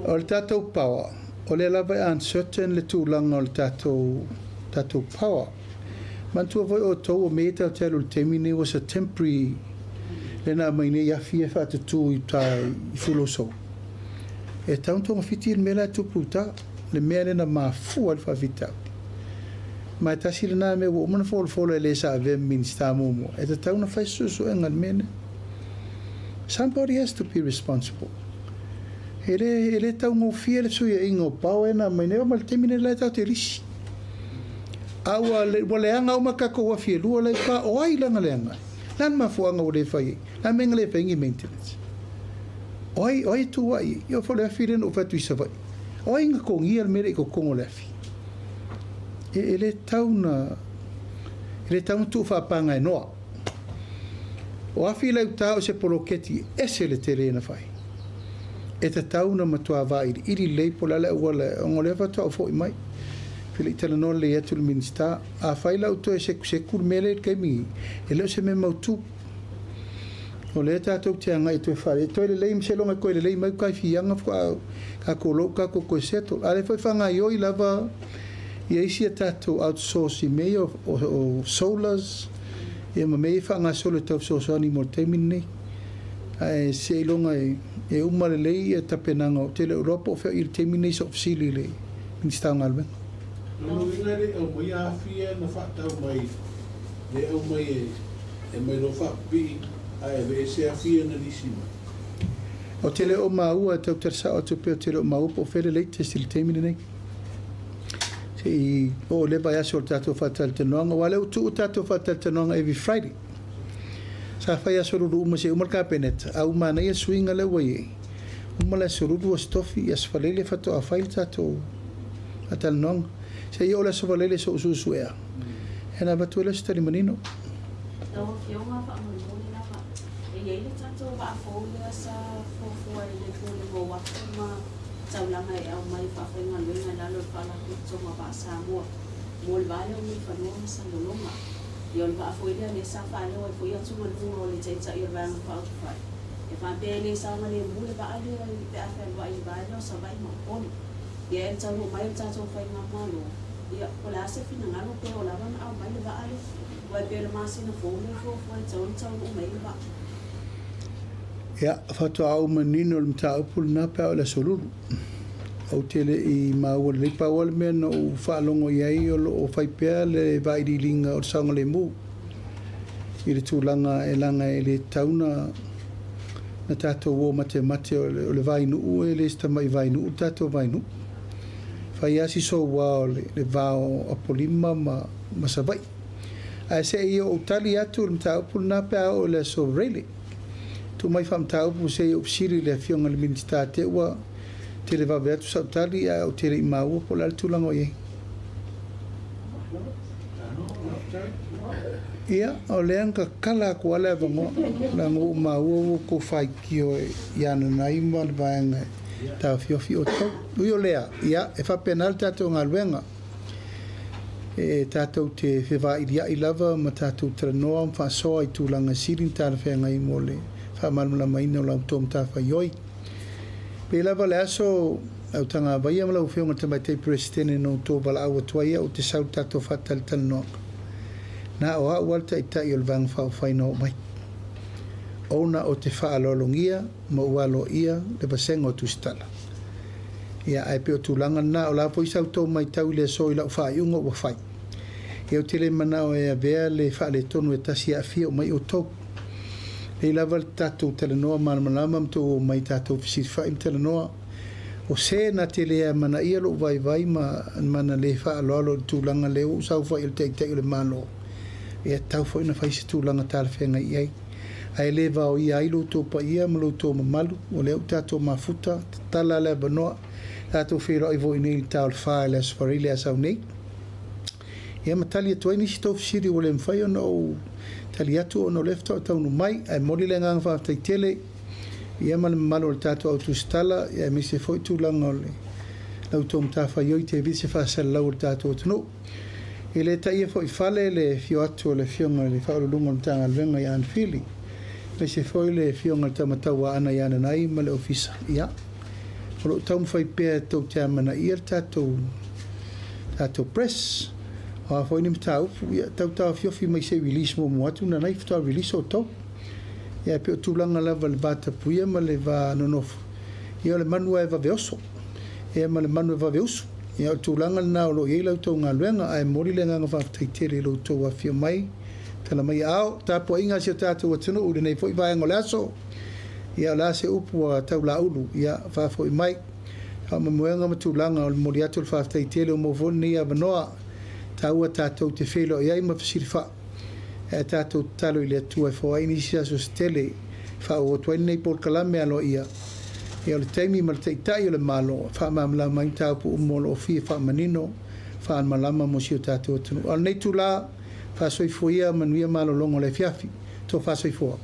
O le tatou power, o lea lava e uncertain le tulaga o le tatou power. Manatua foi outou o mea ia tatou te alu i le taimi lenei was a temporary lea na aumai nei afi e faatutū i uta i Fulosou. E tatau ona togafiti le mea la e tupu i uta, le mea lea na mafua ai le faafitauli. Ma e tasi lena mea ua uma ona folafolo e le sa avea ma Minisita muamua, e tatau ona fai se suesuega i le mea lea. Somebody has to be responsible. E le taugofie le fesuiaiga o power e na aumai nei, oo mai le taimi lenei la e tatou te lisi. A ua leaga uma tatou afi e lua la i pa, o ai lana leaga ai? Le a le mafuaaga ua le fai ai? Le a le mea na le fai ai ni maintenance? O ai e tu ai ai? Ia foi le afi lea na ou fai atu i Savaii. O ai na togia le mea lea i totonu o le afi? E le tau na tuufaapaga e noa. O afi la i uta o se poloketi ese le tele na fai. E tatau na matua vailiili lelei po o le a le auala ona o lea faatoa ou foi mai. Pe le i talanoa lelei atu le Minisita. Afai la ua toe sekuseku le mea lea i le taimi e le o se mea mautū. O lea tatou te agai toe fale. E toe lelei ma seiloga e toe lelei mai uta i Fiaga faatoa tatou lou tatou toe settle. A o lea foi e faagaoioi lava ia isi a tatou outsource i mea ia o solars ia ma mea ia e faagasolo e tau fesoasoani mo le taimi lenei. Ae seiloga e uma lelei ia tapenaga ou te le o iloa po o fea i le taimi lenei so'u fesili i le Minisita o Galuega. Lona uiga e le i aumaia afi ia na faatau mai le aumai e mai loa faapipii ae aveese afi ia na lisi mai. Ou te le o maua e tau talasa'o atu pea ou te le o maua po o fea le latest i le taimi lenei. Se i oo i le vaiaso o le tatou faatalatalanoaga aua o lea ua tuu tatou faatalatalanoaga every Friday. Sa fai aso lulu uma seia uma le Kapeneta a ua manaia le suiga lea ua i ai. Uma le aso Lulu, aso Tofi, aso Faraile faatoa fai le tatou faatalanoaga. Seia oo i le aso Faraile so'u suesuea e na avatu ai lea o se tali manino. Lau Afioga faamolemole lava, e i ai le tatou vaafou lea sa fuafua i le Pulega o Uafu ma Taulaga e aumai faafaigaluega i lalo o le Faalapotopotoga Vaa Samoa mo le va lea o Mulifanua ma Salelologa. Ia o le vaa foi lea lea sa faaleo ai foi atugaluga o le Taitai o le Vaega Faaupufai e faapea e le saogalemu le vaa lea pe a fealuai i le va lea o Savaii ma Upolu. Ia e taunuu mai o le tatou faigamalo, ia po o le a se finagalo pe o lava na aumai le vaa lea, aua e pei o le masina fou lea e fuafua e tatau ona taunuu mai le vaa. Ia, faatoa ou manino i le mataupu lena pe a oo i le aso Lulu. Ou te le i maua lelei pau lava le mea na ou faalogo i ai o lo o fai pea le vailiiliga o le saogalemu i le tulaga e laga e le tatau na tatou o matemate o le vainuu e le se tama'i vainuu le tatou vainuu. Fai lava si soua o le va o Apolima ma Savaii. Ae se i ou tali atu i le mataupu lena pe a oo i le aso Faraile. Tuu mai faamataupu se i ou fesili i le Afioga i le Minisita te ua televave atu sau tali ae ou te le i maua po o le a le tulaga o i ai. Ia, o lea na tatala atu lava le avanoa, leaga ua ou maua ua outou faitio ia Nanai ma le vaega e taofiofi outou. Ui o lea, ia, e faapena le tatou galuega. E tatou te fevailia'i lava ma tatou talanoa ma faasoa i tulaga sili na talafeagai mo le faamalamalamaina o la outou matafaioi. Pei lava le aso au tagavaia ma lau Afioga i le Tamaitai Peresetene na outou valaau atu ai au ou te sau i le tatou faatalatalanoaga. Na o au lava le Taitai o le Vaega Faaupufai na oo mai. Ona o te faaaloalogia ma ua aloaia le vasega o Tusitala. Ia, ae pei o tulaga lena, o le a foi sa outou matau i le aso i lau faaiuga ua fai. Ia, ou te le manao e avea le faaletonu e tasi e aafia uma ai outou. Lelei lava le tatou talanoa malamalama ma tou omai tatou fesilafai ma talanoa. O se na te le amanaia lou vaivai ma na le faaaloalo i le tulaga lea ua ou saofai ai i le Taitai o le Malo, e tatau foi ona fai se tulaga talafeagai i ai. Ae le vaoia ai lo outou paia ma lo outou mamalu, o lea ua tatou mafuta, tatala le avanoa, tatou feiloai foi nei i le ta o le 4 i le Aso Faraile a sau nei. Ia ma tali atu ai nisi tou fesili ua le mafai ona ou tali atu ona o lea faatoa taunuu mai. Ae momoli le agaga faafetai tele ia ma le mamalu o le tatou au tusitala, ia aemaise foi tulaga o le la outou matafaioi te se faasalalau o le tatou atunuu. E le taia foi i fale le afio atu o le Afioga i le Faauluuluga o le Matagaluega ia Anafili, aemaise foi le Afioga i le Tama Aana ia Nanai ma le Ofisa. Ia, o lo o taumafai pea tou te amanaia le tatou press. O a foi ni mataupu, ia tau taofiofi mai se i release muamua atu Nanai faatoa release outou. Ia, pei o tulaga lava le vatapuia ma le va nonofo. Ia, o le manu lava e vave oso, ia ma le manu e vave usu. Ia, o le tulaga lena o lo o i ai la outou galuega, ae momoli le agaga faafetai tele i lo outou afifio mai, tala mai aao, tapuaiga a si o tatou atunuu i lenei foi vaega o le aso. Ia, o le a se upu ua taulaulu, ia faafoi mai. Faamoemoega ma tulaga o le momoli atu o le faafetai tele ua maua foi lenei avanoa. Taua tatou te feiloai ai ma fesilafai. Ae tatou tatalo i le Atua e foai nisi aso se tele faaauau atu ai lenei polokalame aloaia. Ia, o le taimi ma le Taitai o le Malo e faamalamalama ai mataupu uma o lo o fia faamanino, faamalamalama mo si o tatou atunuu. A o lenei itula, faasoifua ia manuia malologa o le afiafi. Tofa soifua.